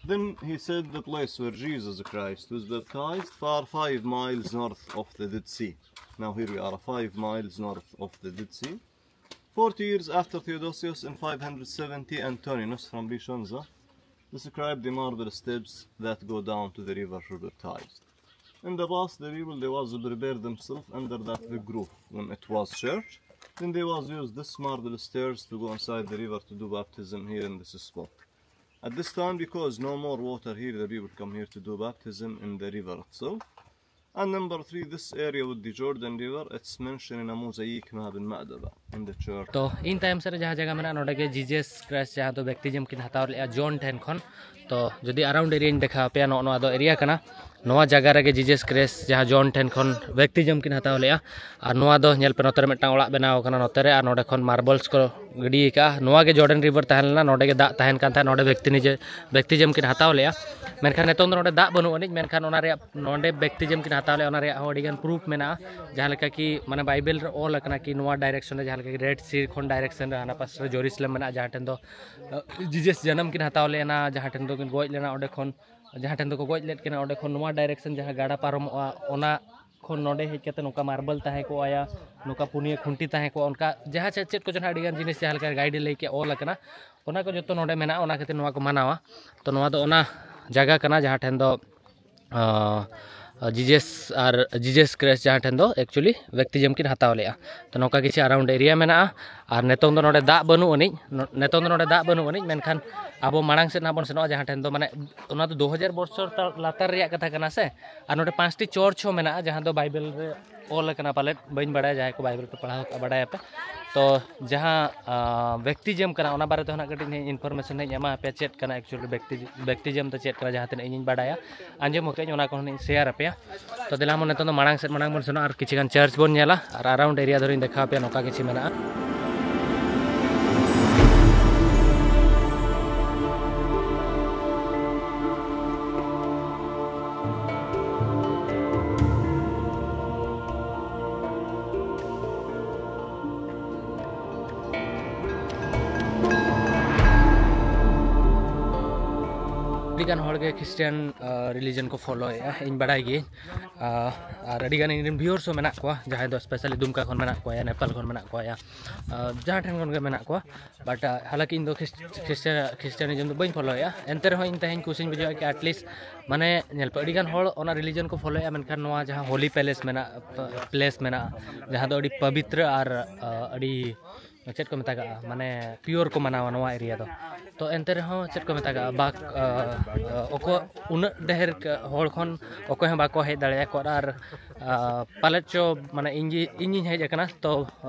Then he said the place where Jesus Christ was baptized, far five miles north of the Dead Sea. Now here we are, five miles north of the Dead Sea. Forty years after Theodosius, in five hundred seventy, Antoninus from Vicenza described the marble steps that go down to the river for baptized. In the past, the river there was prepared themselves under that big roof when it was church. Then they was used this marble stairs to go inside the river to do baptism here in this spot. At this time, because no more water here, the people come here to do baptism in the river itself. And number three, this area with the Jordan River, it's mentioned in a mosaic map in Ma'daba, in the church. ᱛᱚ ᱤᱧ ᱛᱟᱭᱚᱢ ᱥᱮᱫ ᱨᱮ ᱡᱟᱦᱟᱸ ᱡᱟᱭᱜᱟ ᱢᱮᱱᱟᱜᱼᱟ, ᱱᱚᱰᱮ ᱜᱮ ᱡᱤᱡᱮᱥ ᱠᱨᱟᱭᱤᱥᱴ ᱡᱟᱦᱟᱸ ᱫᱚ ᱵᱮᱯᱴᱤᱡᱚᱢ ᱠᱤᱱ ᱦᱟᱛᱟᱣ ᱞᱮᱫᱼᱟ ᱡᱚᱱ ᱴᱷᱮᱱ ᱠᱷᱚᱱ᱾ ᱛᱚ ᱡᱩᱫᱤ ᱟᱨᱟᱣᱩᱱᱰ ᱮᱨᱤᱭᱟᱧ ᱫᱮᱠᱷᱟᱣ ᱟᱯᱮᱭᱟ, ᱱᱚᱜᱼᱚ ᱱᱚᱣᱟ ᱫᱚ ᱮᱨᱤᱭᱟ ᱠᱟᱱᱟ᱾ ᱱᱚᱣᱟ ᱡᱟᱭᱜᱟ ᱨᱮᱜᱮ ᱡᱤᱡᱮᱥ ᱠᱨᱟᱭᱤᱥᱴ ᱡᱟᱦᱟᱸ ᱡᱚᱱ ᱴᱷᱮᱱ ᱠᱷᱚᱱ ᱵᱮᱯᱴᱤᱡᱚᱢ ᱠᱤᱱ ᱦᱟᱛᱟᱣ ᱞᱮᱫᱼᱟ᱾ ᱟᱨ ᱱᱚᱣᱟ ᱫᱚ ᱧᱮᱞ ᱯᱮ, ᱱᱚᱛᱮ ᱨᱮ ᱢᱤᱫᱴᱟᱝ ᱚᱲᱟᱜ ᱵᱮᱱᱟᱣ ᱟᱠᱟᱱᱟ, ᱱᱚᱛᱮ ᱨᱮ, ᱟᱨ ᱱᱚᱰᱮ ᱠᱷᱚᱱ ᱢᱟᱨᱵᱚᱞᱥ ᱠᱚ ᱜᱤᱰᱤ ᱟᱠᱟᱫᱼᱟ᱾ ᱱᱚᱣᱟ ᱜᱮ ᱡᱚᱨᱰᱟᱱ ᱨᱤᱵᱷᱟᱨ ᱛᱟᱦᱮᱸ ᱞᱮᱱᱟ, ᱱᱚᱰᱮ ᱜᱮ ᱫᱟᱜ ᱛᱟᱦᱮᱱ ᱠᱟᱱ ᱛᱟᱦᱮᱸᱫ, ᱱᱚᱰᱮ ᱵᱮᱯᱴᱤᱡᱚᱢ ᱠᱤᱱ ᱦᱟᱛᱟᱣ ᱞᱮᱫᱼᱟ᱾ ᱢᱮᱱᱠᱷᱟᱱ ᱱᱤᱛᱚᱝ ᱫᱚ ᱱᱚᱰᱮ ᱫᱟᱜ ᱵᱟᱹᱱᱩᱜ ᱟᱹᱱᱤᱡ, ᱢᱮᱱᱠᱷᱟᱱ ᱚᱱᱟ ᱨᱮᱭᱟᱜ, ᱱᱚᱰᱮ ᱵᱮᱯᱴᱤᱡᱚᱢ ᱠᱤᱱ ᱦᱟᱛᱟᱣ ᱞᱮᱫᱼᱟ, ᱚᱱᱟ ᱨᱮᱭᱟᱜ ᱦᱚᱸ ᱟᱹᱰᱤᱜᱟᱱ ᱯᱨᱩᱯᱷ ᱢᱮᱱᱟᱜᱼᱟ᱾ ᱡᱟᱦᱟᱸ ᱞᱮᱠᱟ ᱠᱤ ᱢᱟᱱᱮ ᱵᱟᱭᱵᱮᱞ ᱨᱮ ᱚᱞ ᱟᱠᱟᱱᱟ ᱠᱤ ᱱᱚᱣᱟ ᱰᱟᱭᱨᱮᱠᱥᱚᱱ ᱨᱮ, ᱡᱟᱦᱟᱸ ᱞᱮᱠᱟ ᱠᱤ ᱨᱮᱰ ᱥᱤ ᱠᱷᱚᱱ ᱰᱟᱭᱨᱮᱠᱥᱚᱱ ᱨᱮ ᱦᱟᱱᱟ ᱯᱟᱥᱴᱟ ᱨᱮ ᱡᱮᱨᱩᱥᱟᱞᱮᱢ ᱢᱮᱱᱟᱜᱼᱟ, ᱡᱟᱦᱟᱸ ᱴᱷᱮᱱ ᱫᱚ ᱟᱸ, ᱡᱤᱡᱟᱥ ᱡᱟᱱᱟᱢ ᱠᱤᱱ ᱦᱟᱛᱟᱣ ᱞᱮᱫᱼᱟ, ᱡᱟᱦᱟᱸ ᱴᱷᱮᱱ ᱫᱚᱠᱤᱱ ᱜᱚᱡ ᱞᱮᱱᱟ, ᱚᱸᱰᱮ ᱠᱷᱚᱱ, ᱡᱟᱦᱟᱸ ᱴᱷᱮᱱ ᱫᱚᱠᱚ ᱜᱚᱡ ᱞᱮᱫ ᱠᱤᱱᱟ, ᱚᱸᱰᱮ ᱠᱷᱚᱱ ᱱᱚᱣᱟ ᱰᱟᱭᱨᱮᱠᱥᱚᱱ ᱡᱟᱦᱟᱸ ᱜᱟᱰᱟ ᱯᱟᱨᱚᱢᱚᱜᱼᱟ, ᱚᱱᱟ ᱠᱷᱚᱱ ᱱᱚᱰᱮ ᱦᱮᱡ ᱠᱟᱛᱮ ᱱᱚᱝᱠᱟ ᱢᱟᱨᱵᱮᱞ ᱛᱟᱦᱮᱸ ᱠᱚᱜᱼᱟ, ᱱᱚᱝᱠᱟ ᱯᱩᱱᱭᱟᱹ ᱠᱷᱩᱱᱴᱤ ᱛᱟᱦᱮᱸ ᱠᱚᱜᱼᱟ, ᱚᱱᱠᱟ ᱡᱟᱦᱟᱸ ᱪᱮᱫ ᱪᱮᱫ ᱠᱚᱪᱚ ᱱᱟᱦᱟᱜ ᱟᱹᱰᱤᱜᱟᱱ ᱡᱤᱱᱤᱥ ᱡᱟᱦᱟᱸ ᱞᱮᱠᱟ ᱜᱟᱭᱤᱰ ᱞᱟᱹᱭ ᱠᱮᱜᱼᱟ, ᱚᱞ ᱟᱠᱟᱱᱟ, ᱚᱱᱟ ᱠᱚ ᱡᱚᱛᱚ ᱱᱚᱰᱮ ᱢᱮᱱᱟᱜᱼᱟ᱾ ᱚᱱᱟ ᱠᱷᱟᱹᱛᱤᱨ ᱱᱚᱣᱟ ᱠᱚ ᱢᱟᱱᱟᱣᱟ᱾ ᱛᱚ ᱱᱚᱣᱟ ᱫᱚ ᱚᱱᱟ ᱡᱟᱭᱜᱟ ᱠᱟᱱᱟ ᱡᱟᱦᱟᱸ ᱴᱷᱮᱱ ᱫᱚ ᱟᱸ, ᱡᱤᱡᱮᱥ ᱟᱨ ᱡᱤᱡᱮᱥ ᱠᱨᱟᱭᱤᱥᱴ ᱡᱟᱦᱟᱸ ᱴᱷᱮᱱ ᱫᱚ ᱮᱠᱪᱩᱭᱮᱞᱤ ᱵᱮᱯᱴᱤᱡᱚᱢ ᱠᱤᱱ ᱦᱟᱛᱟᱣ ᱞᱮᱜᱼᱟ᱾ ᱛᱚ ᱱᱚᱝᱠᱟ ᱠᱤᱪᱷᱩ ᱟᱨᱟᱣᱩᱱᱰ ᱮᱨᱤᱭᱟ ᱢᱮᱱᱟᱜᱼᱟ᱾ ᱟᱨ ᱱᱤᱛᱚᱝ ᱫᱚ ᱱᱚᱰᱮ ᱫᱟᱜ ᱵᱟᱹᱱᱩᱜ ᱟᱹᱱᱤᱡ, ᱱᱚ-, ᱱᱤᱛᱚᱝ ᱫᱚ ᱱᱚᱰᱮ ᱫᱟᱜ ᱵᱟᱹᱱᱩᱜ ᱟᱹᱱᱤᱡ, ᱢᱮᱱᱠᱷᱟᱱ ᱟᱵᱚ ᱢᱟᱲᱟᱝ ᱥᱮᱫ ᱱᱟᱦᱟᱜ ᱵᱚᱱ ᱥᱮᱱᱚᱜᱼᱟ, ᱡᱟᱦᱟᱸ ᱴᱷᱮᱱ ᱫᱚ ᱢᱟᱱᱮ ᱚᱱᱟ ᱫᱚ ᱫᱩ ᱦᱟᱡᱟᱨ ᱵᱚᱪᱷᱚᱨ ᱛᱟ-, ᱞᱟᱛᱟᱨ ᱨᱮᱭᱟᱜ ᱠᱟᱛᱷᱟ ᱠᱟᱱᱟ ᱥᱮ᱾ ᱟᱨ ᱱᱚᱰᱮ ᱯᱟᱸᱪᱴᱤ ᱪᱚᱨᱪ ᱦᱚᱸ ᱢᱮᱱᱟᱜᱼᱟ, ᱡᱟᱦᱟᱸ ᱫᱚ ᱵᱟᱭᱵᱮᱞ ᱨᱮ ᱚᱞ ᱟᱠᱟᱱᱟ ᱯᱟᱞᱮᱫ, ᱵᱟᱹᱧ ᱵᱟᱲᱟᱭᱟ, ᱡᱟᱦᱟᱸᱭ ᱠᱚ ᱵᱟᱭᱵᱮᱞ ᱯᱮ ᱯᱟᱲᱦᱟᱣ ᱠᱟᱜᱼᱟ ᱵᱟᱲᱟᱭᱟᱯᱮ᱾ ᱛᱚ ᱡᱟᱦᱟᱸ, ᱟᱸ, ᱵᱮᱯᱴᱤᱡᱚᱢ ᱠᱟᱱᱟ, ᱚᱱᱟ ᱵᱟᱨᱮ ᱛᱮ ᱦᱚᱸ ᱱᱟᱜ ᱠᱟᱹᱴᱤᱡ ᱤᱧ ᱤᱱᱯᱷᱚᱨᱢᱮᱥᱚᱱ ᱤᱧ ᱮᱢᱟ ᱟᱯᱮᱭᱟ, ᱪᱮᱫ ᱠᱟᱱᱟ ᱮᱠᱪᱩᱭᱮᱞᱤ ᱵᱮᱯᱴᱤᱡᱚᱢ ᱫᱚ, ᱪᱮᱫ ᱠᱟᱱᱟ, ᱡᱟᱦᱟᱸ ᱛᱤᱱᱟᱹᱜ ᱤᱧᱤᱧ ᱵᱟᱲᱟᱭᱟ, ᱟᱸᱡᱚᱢ ᱟᱠᱟᱫᱟᱹᱧ, ᱚᱱᱟ ᱠᱚᱦᱚᱸ ᱤᱧ ᱥᱮᱭᱟᱨ ᱟᱯᱮᱭᱟ᱾ ᱛᱚ ᱫᱮᱞᱟ ᱢᱟ ᱱᱤᱛᱚᱝ ᱫᱚ ᱢᱟᱲᱟᱝ ᱥᱮᱫ, ᱢᱟᱲᱟᱝ ᱵᱚᱱ ᱥᱮᱱᱚᱜᱼᱟ ᱟᱨ ᱠᱤᱪᱷᱩ ᱜᱟᱱ ᱪᱟᱨᱪ ᱵᱚᱱ ᱧᱮᱞᱟ ᱟᱨ ᱟᱨᱟᱣᱩᱱᱰ ᱮᱨᱤᱭᱟ ᱫᱷᱚᱨᱮᱧ ᱫᱮᱠᱷᱟᱣ ᱟᱯᱮᱭᱟ, ᱱᱚᱝᱠᱟ ᱠᱤᱪᱷᱩ ᱢᱮᱱᱟᱜᱼᱟ᱾ ᱟᱹᱰᱤᱜᱟᱱ ᱦᱚᱲᱜᱮ ᱠᱷᱨᱤᱥᱴᱤᱭᱟᱱ ᱨᱤᱞᱤᱡᱚᱱ ᱠᱚ ᱯᱷᱳᱞᱳᱭᱮᱫᱼᱟ, ᱤᱧ ᱵᱟᱲᱟᱭ ᱜᱤᱭᱟᱹᱧ᱾ ᱟᱨ ᱟᱹᱰᱤᱜᱟᱱ ᱤᱧ ᱨᱮᱱ ᱵᱷᱤᱭᱩᱣᱟᱨᱥ ᱦᱚᱸ ᱢᱮᱱᱟᱜ ᱠᱚᱣᱟ, ᱡᱟᱦᱟᱸᱭ ᱫᱚ ᱥᱯᱮᱥᱟᱞᱤ ᱫᱩᱢᱠᱟ ᱠᱷᱚᱱ ᱢᱮᱱᱟᱜ ᱠᱚᱣᱟ, ᱱᱮᱯᱟᱞ ᱠᱷᱚᱱ ᱢᱮᱱᱟᱜ ᱠᱚᱣᱟ, ᱡᱟᱦᱟᱸ ᱴᱷᱮᱱ ᱠᱷᱚᱱ ᱜᱮ ᱢᱮᱱᱟᱜ ᱠᱚᱣᱟ᱾ ᱵᱟᱴ ᱦᱟᱞᱟᱠᱤ ᱤᱧ ᱫᱚ ᱠᱷᱨᱤᱥᱴᱤᱭᱟᱱᱤᱡᱚᱢ ᱫᱚ ᱵᱟᱹᱧ ᱯᱷᱳᱞᱳᱭᱮᱫᱼᱟ, ᱮᱱᱛᱮ ᱨᱮᱦᱚᱸ ᱤᱧ ᱛᱮᱦᱮᱧ ᱠᱩᱥᱤᱧ ᱵᱩᱡᱷᱟᱹᱣᱟ ᱠᱤ ᱟᱴᱞᱤᱥᱴ ᱢᱟᱱᱮ ᱧᱮᱞ ᱯᱮ, ᱟᱹᱰᱤᱜᱟᱱ ᱦᱚᱲ ᱚᱱᱟ ᱨᱤᱞᱤᱡᱚᱱ ᱠᱚ ᱯᱷᱳᱞᱳᱭᱮᱫᱼᱟ, ᱢᱮᱱᱠᱷᱟᱱ ᱱᱚᱣᱟ ᱡᱟᱦᱟᱸ ᱦᱳᱞᱤ ᱯᱞᱮᱥ ᱢᱮᱱᱟᱜᱼᱟ, ᱯᱞᱮᱥ ᱢᱮᱱᱟᱜᱼᱟ, ᱡᱟᱦᱟᱸ ᱫᱚ ᱟᱹᱰᱤ ᱯᱚᱵᱤᱛᱨᱚ ᱟᱨ ᱟᱹᱰᱤ, ᱪᱮᱫ ᱠᱚ ᱢᱮᱛᱟᱜᱟᱜᱼᱟ, ᱢᱟᱱᱮ ᱯᱤᱭᱳᱨ ᱠᱚ ᱢᱟᱱᱟᱣᱟ ᱱᱚᱣᱟ ᱮᱨᱤᱭᱟ ᱫᱚ᱾ ᱛᱚ ᱮᱱᱛᱮ ᱨᱮᱦᱚᱸ ᱪᱮᱫ ᱠᱚ ᱢᱮᱛᱟᱜᱼᱟ, ᱵᱟᱠ ᱚᱠᱚ ᱩᱱᱟᱹᱜ ᱰᱷᱮᱨ ᱦᱚᱲ ᱠᱷᱚᱱ ᱚᱠᱚᱭ ᱦᱚᱸ ᱵᱟᱠᱚ ᱦᱮᱡ ᱫᱟᱲᱮᱭᱟᱠᱚᱣᱟ᱾ ᱟᱨ ᱯᱟᱞᱮᱫ ᱪᱚ ᱢᱟᱱᱮ ᱤᱧ ᱤᱧᱤᱧ ᱦᱮᱡ ᱟᱠᱟᱱᱟ, ᱛᱚ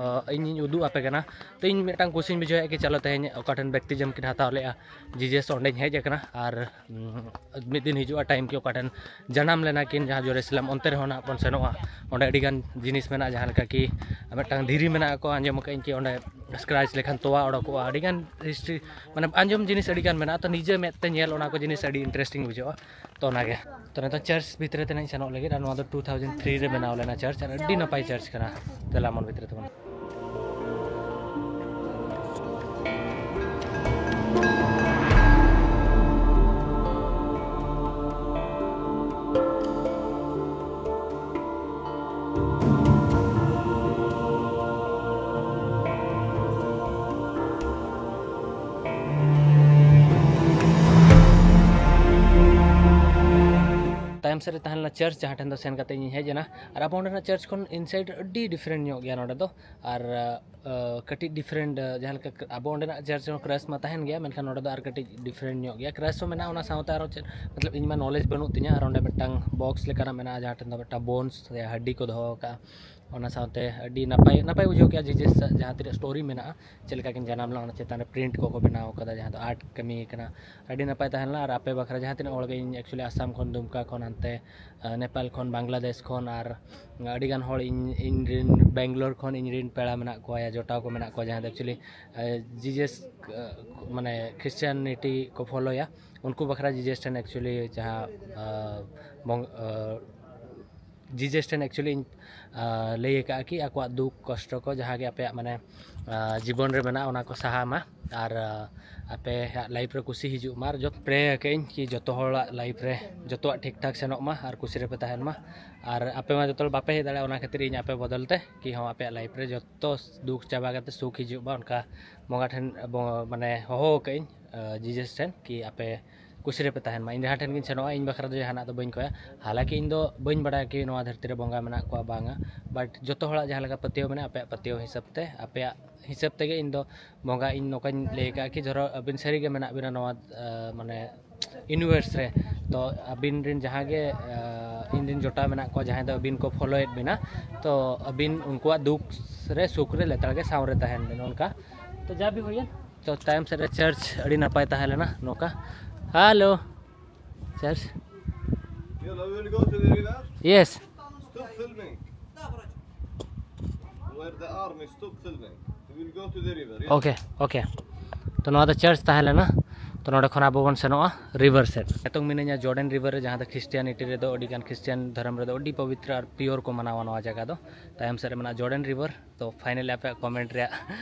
ᱤᱧᱤᱧ ᱩᱫᱩᱜ ᱟᱯᱮ ᱠᱟᱱᱟ᱾ ᱛᱚ ᱤᱧ ᱢᱤᱫᱴᱟᱝ ᱠᱩᱥᱤᱧ ᱵᱩᱡᱷᱟᱹᱣᱮᱫᱼᱟ ᱠᱤ ᱪᱚᱞᱚ ᱛᱮᱦᱮᱧ ᱚᱠᱟ ᱴᱷᱮᱱ ᱵᱮᱯᱴᱤᱡᱚᱢ ᱠᱤᱱ ᱦᱟᱛᱟᱣ ᱞᱮᱫᱼᱟ, ᱡᱤᱡᱮᱥ, ᱚᱸᱰᱮᱧ ᱦᱮᱡ ᱟᱠᱟᱱᱟ᱾ ᱟᱨ ᱢᱤᱫ ᱫᱤᱱ ᱦᱤᱡᱩᱜᱼᱟ ᱴᱟᱭᱤᱢ ᱠᱤ ᱚᱠᱟ ᱴᱷᱮᱱ ᱡᱟᱱᱟᱢ ᱞᱮᱱᱟ ᱠᱤᱱ, ᱡᱟᱦᱟᱸ ᱡᱮᱨᱩᱥᱟᱞᱮᱢ, ᱚᱱᱛᱮ ᱨᱮᱦᱚᱸ ᱱᱟᱦᱟᱜ ᱵᱚᱱ ᱥᱮᱱᱚᱜᱼᱟ᱾ ᱚᱸᱰᱮ ᱟᱹᱰᱤᱜᱟᱱ ᱡᱤᱱᱤᱥ ᱢᱮᱱᱟᱜᱼᱟ, ᱡᱟᱦᱟᱸ ᱞᱮᱠᱟ ᱠᱤ ᱢᱤᱫᱴᱟᱝ ᱫᱷᱤᱨᱤ ᱢᱮᱱᱟᱜᱼᱟ ᱠᱚ, ᱟᱸᱡᱚᱢ ᱟᱠᱟᱫ ᱟᱹᱧ ᱠᱤ ᱚᱸᱰᱮ ᱥᱠᱨᱟᱪ ᱞᱮᱠᱷᱟᱱ ᱛᱚᱣᱟ ᱚᱰᱚᱠᱚᱜᱼᱟ᱾ ᱟᱹᱰᱤᱜᱟᱱ ᱦᱤᱥᱴᱨᱤ, ᱢᱟᱱᱮ ᱟᱸᱡᱚᱢ ᱡᱤᱱᱤᱥ ᱟᱹᱰᱤᱜᱟᱱ ᱢᱮᱱᱟᱜᱼᱟ, ᱛᱚ ᱱᱤᱡᱮ ᱢᱮᱫ ᱛᱮ ᱧᱮᱞ ᱚᱱᱟ ᱠᱚ ᱡᱤᱱᱤᱥ ᱟᱹᱰᱤ ᱤᱱᱴᱟᱨᱮᱥᱴᱤᱝ ᱵᱩᱡᱷᱟᱹᱜᱼᱟ᱾ ᱛᱚ ᱚᱱᱟᱜᱮ, ᱛᱚ ᱱᱤᱛᱚᱜ ᱪᱟᱨᱪ ᱵᱷᱤᱛᱨᱤ ᱛᱮ ᱱᱟᱜ ᱤᱧ ᱥᱮᱱᱚᱜ ᱞᱟᱹᱜᱤᱫ᱾ ᱟᱨ ᱱᱚᱣᱟ ᱫᱚ ᱴᱩ ᱛᱷᱟᱣᱡᱮᱱᱰ ᱛᱷᱨᱤ ᱨᱮ ᱵᱮᱱᱟᱣ ᱞᱮᱱᱟ ᱪᱟᱨᱪ, ᱟᱨ ᱟᱹᱰᱤ ᱱᱟᱯᱟᱭ ᱪᱟᱨᱪ ᱠᱟᱱᱟ᱾ ᱫᱮᱞᱟ ᱢᱚᱱ ᱵᱷᱤᱛᱨᱤ ᱛᱮᱵᱚᱱ ᱛᱟᱭᱚᱢ ᱥᱮᱫ ᱨᱮ ᱛᱟᱦᱮᱸ ᱞᱮᱱᱟ ᱪᱟᱨᱪ, ᱡᱟᱦᱟᱸ ᱴᱷᱮᱱ ᱫᱚ ᱥᱮᱱ ᱠᱟᱛᱮ ᱤᱧ ᱦᱮᱡ ᱮᱱᱟ᱾ ᱟᱨ ᱟᱵᱚ ᱚᱸᱰᱮᱱᱟᱜ ᱪᱟᱨᱪ ᱠᱷᱚᱱ ᱤᱱᱥᱟᱭᱤᱰ ᱟᱹᱰᱤ ᱰᱤᱯᱷᱟᱨᱮᱱᱴ ᱧᱚᱜ ᱜᱮᱭᱟ ᱱᱚᱰᱮ ᱫᱚ᱾ ᱟᱨ ᱟᱹ, ᱠᱟᱹᱴᱤᱡ ᱰᱤᱯᱷᱟᱨᱮᱱᱴ, ᱟᱹ, ᱡᱟᱦᱟᱸ ᱞᱮᱠᱟ ᱠᱨ-, ᱟᱵᱚ ᱚᱸᱰᱮᱱᱟᱜ ᱪᱟᱨᱪ ᱨᱮᱦᱚᱸ ᱠᱨᱟᱥ ᱢᱟ ᱛᱟᱦᱮᱱ ᱜᱮᱭᱟ, ᱢᱮᱱᱠᱷᱟᱱ ᱱᱚᱰᱮ ᱫᱚ ᱟᱨ ᱠᱟᱹᱴᱤᱡ ᱰᱤᱯᱷᱟᱨᱮᱱᱴ ᱧᱚᱜ ᱜᱮᱭᱟ᱾ ᱠᱨᱟᱥ ᱦᱚᱸ ᱢᱮᱱᱟᱜᱼᱟ, ᱚᱱᱟ ᱥᱟᱶᱛᱮ ᱟᱨᱚ ᱪᱮᱫ, ᱢᱚᱛᱞᱚᱵ, ᱤᱧ ᱢᱟ ᱱᱚᱞᱮᱡᱽ ᱵᱟᱹᱱᱩᱜ ᱛᱤᱧᱟ᱾ ᱟᱨ ᱚᱸᱰᱮ ᱢᱤᱫᱴᱟᱝ ᱵᱚᱠᱥ ᱞᱮᱠᱟᱱᱟᱜ ᱢᱮᱱᱟᱜᱼᱟ, ᱡᱟᱦᱟᱸ ᱴᱷᱮᱱ ᱫᱚ ᱢᱤᱫᱴᱟᱝ ᱵᱳᱱᱥ ᱥᱮ ᱦᱟᱹᱰᱤ ᱠᱚ ᱫᱚᱦᱚ ᱟᱠᱟᱫᱼᱟ᱾ ᱚᱱᱟ ᱥᱟᱶᱛᱮ ᱟᱹᱰᱤ ᱱᱟᱯᱟᱭ, ᱱᱟᱯᱟᱭ ᱵᱩᱡᱷᱟᱹᱣ ᱠᱮᱜᱼᱟ, ᱡᱤᱡᱮᱥ ᱡᱟᱦᱟᱸ ᱛᱤᱱᱟᱹᱜ ᱥᱴᱳᱨᱤ ᱢᱮᱱᱟᱜᱼᱟ, ᱪᱮᱫ ᱞᱮᱠᱟ ᱠᱤᱱ ᱡᱟᱱᱟᱢ ᱞᱮᱱᱟ, ᱚᱱᱟ ᱪᱮᱛᱟᱱ ᱨᱮ ᱯᱨᱤᱱᱴ ᱠᱚᱠᱚ ᱵᱮᱱᱟᱣ ᱠᱟᱫᱟ, ᱡᱟᱦᱟᱸ ᱫᱚ ᱟᱨᱴ ᱠᱟᱹᱢᱤ ᱠᱟᱱᱟ᱾ ᱟᱹᱰᱤ ᱱᱟᱯᱟᱭ ᱛᱟᱦᱮᱸ ᱞᱮᱱᱟ᱾ ᱟᱨ ᱟᱯᱮ ᱵᱟᱠᱷᱨᱟ ᱡᱟᱦᱟᱸ ᱛᱤᱱᱟᱹᱜ ᱦᱚᱲ ᱜᱮ, ᱤᱧ ᱮᱠᱪᱩᱭᱮᱞᱤ ᱟᱥᱟᱢ ᱠᱷᱚᱱ, ᱫᱩᱢᱠᱟ ᱠᱷᱚᱱ, ᱦᱟᱱᱛᱮ, ᱟᱸ, ᱱᱮᱯᱟᱞ ᱠᱷᱚᱱ, ᱵᱟᱝᱞᱟᱫᱮᱥ ᱠᱷᱚᱱ, ᱟᱨ ᱟᱹᱰᱤᱜᱟᱱ ᱦᱚᱲ ᱤᱧ, ᱤᱧ ᱨᱮᱱ ᱵᱮᱝᱜᱟᱞᱳᱨ ᱠᱷᱚᱱ ᱤᱧ ᱨᱮᱱ ᱯᱮᱲᱟ ᱢᱮᱱᱟᱜ ᱠᱚᱣᱟ, ᱭᱟ ᱡᱚᱴᱟᱣ ᱠᱚ ᱢᱮᱱᱟᱜ ᱠᱚᱣᱟ, ᱡᱟᱦᱟᱸ ᱫᱚ ᱮᱠᱪᱩᱭᱮᱞᱤ, ᱟᱸ, ᱡᱤᱡᱮᱥ, ᱟᱸ, ᱢᱟᱱᱮ ᱠᱷᱨᱤᱥᱪᱟᱱᱤᱴᱤ ᱠᱚ ᱯᱷᱳᱞᱳᱭᱟ, ᱩᱱᱠᱩ ᱵᱟᱠᱷᱨᱟ ᱡᱤᱡᱮᱥ ᱴᱷᱮᱱ ᱮᱠᱪᱩᱭᱮᱞᱤ ᱡᱟᱦᱟᱸ, ᱟᱸ, ᱵᱚᱝ-, ᱟᱸ, ᱡᱤᱡᱮᱥ ᱴᱷᱮᱱ ᱮᱠᱪᱩᱭᱮᱞᱤ ᱤᱧ, ᱟᱸ, ᱞᱟᱹᱭ ᱟᱠᱟᱫᱼᱟ ᱠᱤ ᱟᱠᱚᱣᱟᱜ ᱫᱩᱠ ᱠᱚᱥᱴᱚ ᱠᱚ ᱡᱟᱦᱟᱸ ᱜᱮ ᱟᱯᱮᱭᱟᱜ ᱢᱟᱱᱮ, ᱟᱸ, ᱡᱤᱵᱚᱱ ᱨᱮ ᱢᱮᱱᱟᱜᱼᱟ, ᱚᱱᱟ ᱠᱚ ᱥᱟᱦᱟ ᱢᱟ᱾ ᱟᱨ, ᱟᱸ, ᱟᱯᱮᱭᱟᱜ ᱞᱟᱭᱤᱯᱷ ᱨᱮ ᱠᱩᱥᱤ ᱦᱤᱡᱩᱜ ᱢᱟ᱾ ᱟᱨ ᱡᱚᱛᱚ ᱯᱨᱮ ᱟᱠᱟᱫ ᱟᱹᱧ ᱠᱤ ᱡᱚᱛᱚ ᱦᱚᱲᱟᱜ ᱞᱟᱭᱤᱯᱷ ᱨᱮ ᱡᱚᱛᱚᱣᱟᱜ ᱴᱷᱤᱠ ᱴᱷᱟᱠ ᱥᱮᱱᱚᱜ ᱢᱟ ᱟᱨ ᱠᱩᱥᱤ ᱨᱮᱯᱮ ᱛᱟᱦᱮᱱ ᱢᱟ᱾ ᱟᱨ ᱟᱯᱮ ᱢᱟ ᱡᱚᱛᱚ ᱦᱚᱲ ᱵᱟᱯᱮ ᱦᱮᱡ ᱫᱟᱲᱮᱭᱟᱜᱼᱟ, ᱚᱱᱟ ᱠᱷᱟᱹᱛᱤᱨ ᱤᱧ ᱟᱯᱮ ᱵᱚᱫᱚᱞ ᱛᱮ ᱠᱤ ᱦᱚᱸ ᱟᱯᱮᱭᱟᱜ ᱞᱟᱭᱤᱯᱷ ᱨᱮ ᱡᱚᱛᱚ ᱫᱩᱠ ᱪᱟᱵᱟ ᱠᱟᱛᱮ ᱥᱩᱠ ᱦᱤᱡᱩᱜ ᱢᱟ, ᱚᱱᱠᱟ ᱵᱚᱸᱜᱟ ᱴᱷᱮᱱ ᱵᱚ-, ᱢᱟᱱᱮ ᱦᱚᱦᱚ ᱟᱠᱟᱫ ᱟᱹᱧ, ᱟᱸ, ᱡᱤᱡᱮᱥ ᱴᱷᱮᱱ ᱠᱤ ᱟᱯᱮ ᱠᱩᱥᱤ ᱨᱮᱯᱮ ᱛᱟᱦᱮᱱ ᱢᱟ᱾ ᱤᱧ ᱡᱟᱦᱟᱸ ᱴᱷᱮᱱ ᱜᱤᱧ ᱥᱮᱱᱚᱜᱼᱟ, ᱤᱧ ᱵᱟᱠᱷᱨᱟ ᱫᱚ ᱡᱟᱦᱟᱱᱟᱜ ᱫᱚ ᱵᱟᱹᱧ ᱠᱚᱭᱟ᱾ ᱦᱟᱞᱟᱸᱠᱤ ᱤᱧ ᱫᱚ ᱵᱟᱹᱧ ᱵᱟᱲᱟᱭᱟ ᱠᱤ ᱱᱚᱣᱟ ᱫᱷᱟᱹᱨᱛᱤ ᱨᱮ ᱵᱚᱸᱜᱟ ᱢᱮᱱᱟᱜ ᱠᱚᱣᱟ ᱵᱟᱝᱟ, but ᱡᱚᱛᱚ ᱦᱚᱲᱟᱜ ᱡᱟᱦᱟᱸ ᱞᱮᱠᱟ ᱯᱟᱹᱛᱭᱟᱹᱣ ᱢᱮᱱᱟᱜᱼᱟ, ᱟᱯᱮᱭᱟᱜ ᱯᱟᱹᱛᱭᱟᱹᱣ ᱦᱤᱥᱟᱹᱵ ᱛᱮ, ᱟᱯᱮᱭᱟᱜ ᱦᱤᱥᱟᱹᱵ ᱛᱮᱜᱮ ᱤᱧ ᱫᱚ ᱵᱚᱸᱜᱟ, ᱤᱧ ᱱᱚᱝᱠᱟᱧ ᱞᱟᱹᱭ ᱟᱠᱟᱫᱼᱟ ᱠᱤ ᱫᱷᱚᱨᱚ ᱟᱹᱵᱤᱱ ᱥᱟᱹᱨᱤ ᱜᱮ ᱢᱮᱱᱟᱜ ᱵᱤᱱᱟ ᱱᱚᱣᱟ, ᱟᱸ, ᱢᱟᱱᱮ universe ᱨᱮ, ᱛᱚ ᱟᱹᱵᱤᱱ ᱨᱮᱱ ᱡᱟᱦᱟᱸ ᱜᱮ, ᱟᱸ, ᱤᱧ ᱨᱮᱱ ᱡᱚᱴᱟᱣ ᱢᱮᱱᱟᱜ ᱠᱚᱣᱟ, ᱡᱟᱦᱟᱸᱭ ᱫᱚ ᱟᱹᱵᱤᱱ ᱠᱚ ᱯᱷᱚᱞᱳᱭᱮᱫ ᱵᱤᱱᱟ, ᱛᱚ ᱟᱹᱵᱤᱱ ᱩᱱᱠᱩᱣᱟᱜ ᱫᱩᱠ ᱨᱮ ᱥᱩᱠ ᱨᱮ ᱞᱮᱛᱟᱲ ᱜᱮ ᱥᱟᱶ ᱨᱮ ᱛᱟᱦᱮᱱ ᱵᱤᱱ᱾ ᱚᱱᱠᱟ ᱛᱚ ᱡᱟ ᱵᱷᱤ ᱦᱩᱭᱮᱱ, ᱛᱚ ᱛᱟᱭᱚᱢ ᱥᱮᱫ ᱨᱮ ᱪᱟᱨᱪ ᱟᱹᱰᱤ ᱱᱟᱯᱟᱭ ᱛᱟᱦᱮᱸ ᱞᱮᱱᱟ ᱱᱚᱝᱠᱟ᱾ Hello, church. Yalla, we will go to the river. Yes. Stop filming. Where the army stop filming. We will go to the river. Yeah. Okay, okay. ᱛᱚ ᱱᱚᱣᱟ ᱫᱚ ᱪᱟᱨᱪ ᱛᱟᱦᱮᱸ ᱞᱮᱱᱟ᱾ ᱛᱚ ᱱᱚᱰᱮ ᱠᱷᱚᱱ ᱟᱵᱚ ᱵᱚᱱ ᱥᱮᱱᱚᱜᱼᱟ ᱨᱤᱵᱷᱟᱨ ᱥᱮᱫ᱾ ᱱᱤᱛᱚᱝ ᱢᱤᱱᱟᱹᱧᱟ ᱡᱚᱨᱰᱮᱱ ᱨᱤᱵᱷᱟᱨ ᱨᱮ, ᱡᱟᱦᱟᱸ ᱫᱚ ᱠᱷᱨᱤᱥᱴᱤᱭᱟᱱᱤᱴᱤ ᱨᱮᱫᱚ, ᱟᱹᱰᱤ ᱜᱟᱱ ᱠᱷᱨᱤᱥᱴᱤᱭᱟᱱ ᱫᱷᱚᱨᱚᱢ ᱨᱮᱫᱚ ᱟᱹᱰᱤ ᱯᱚᱵᱤᱛᱨᱚ ᱟᱨ ᱯᱤᱭᱳᱨ ᱠᱚ ᱢᱟᱱᱟᱣᱟ ᱱᱚᱣᱟ ᱡᱟᱭᱜᱟ ᱫᱚ᱾ ᱛᱟᱭᱚᱢ ᱥᱮᱫ ᱨᱮ ᱢᱮᱱᱟᱜᱼᱟ ᱡᱚᱨᱰᱮᱱ ᱨᱤᱵᱷᱟᱨ᱾ ᱛᱚ finally ᱟᱯᱮᱭᱟᱜ ᱠᱚᱢᱮᱱᱴ ᱨᱮᱭᱟᱜ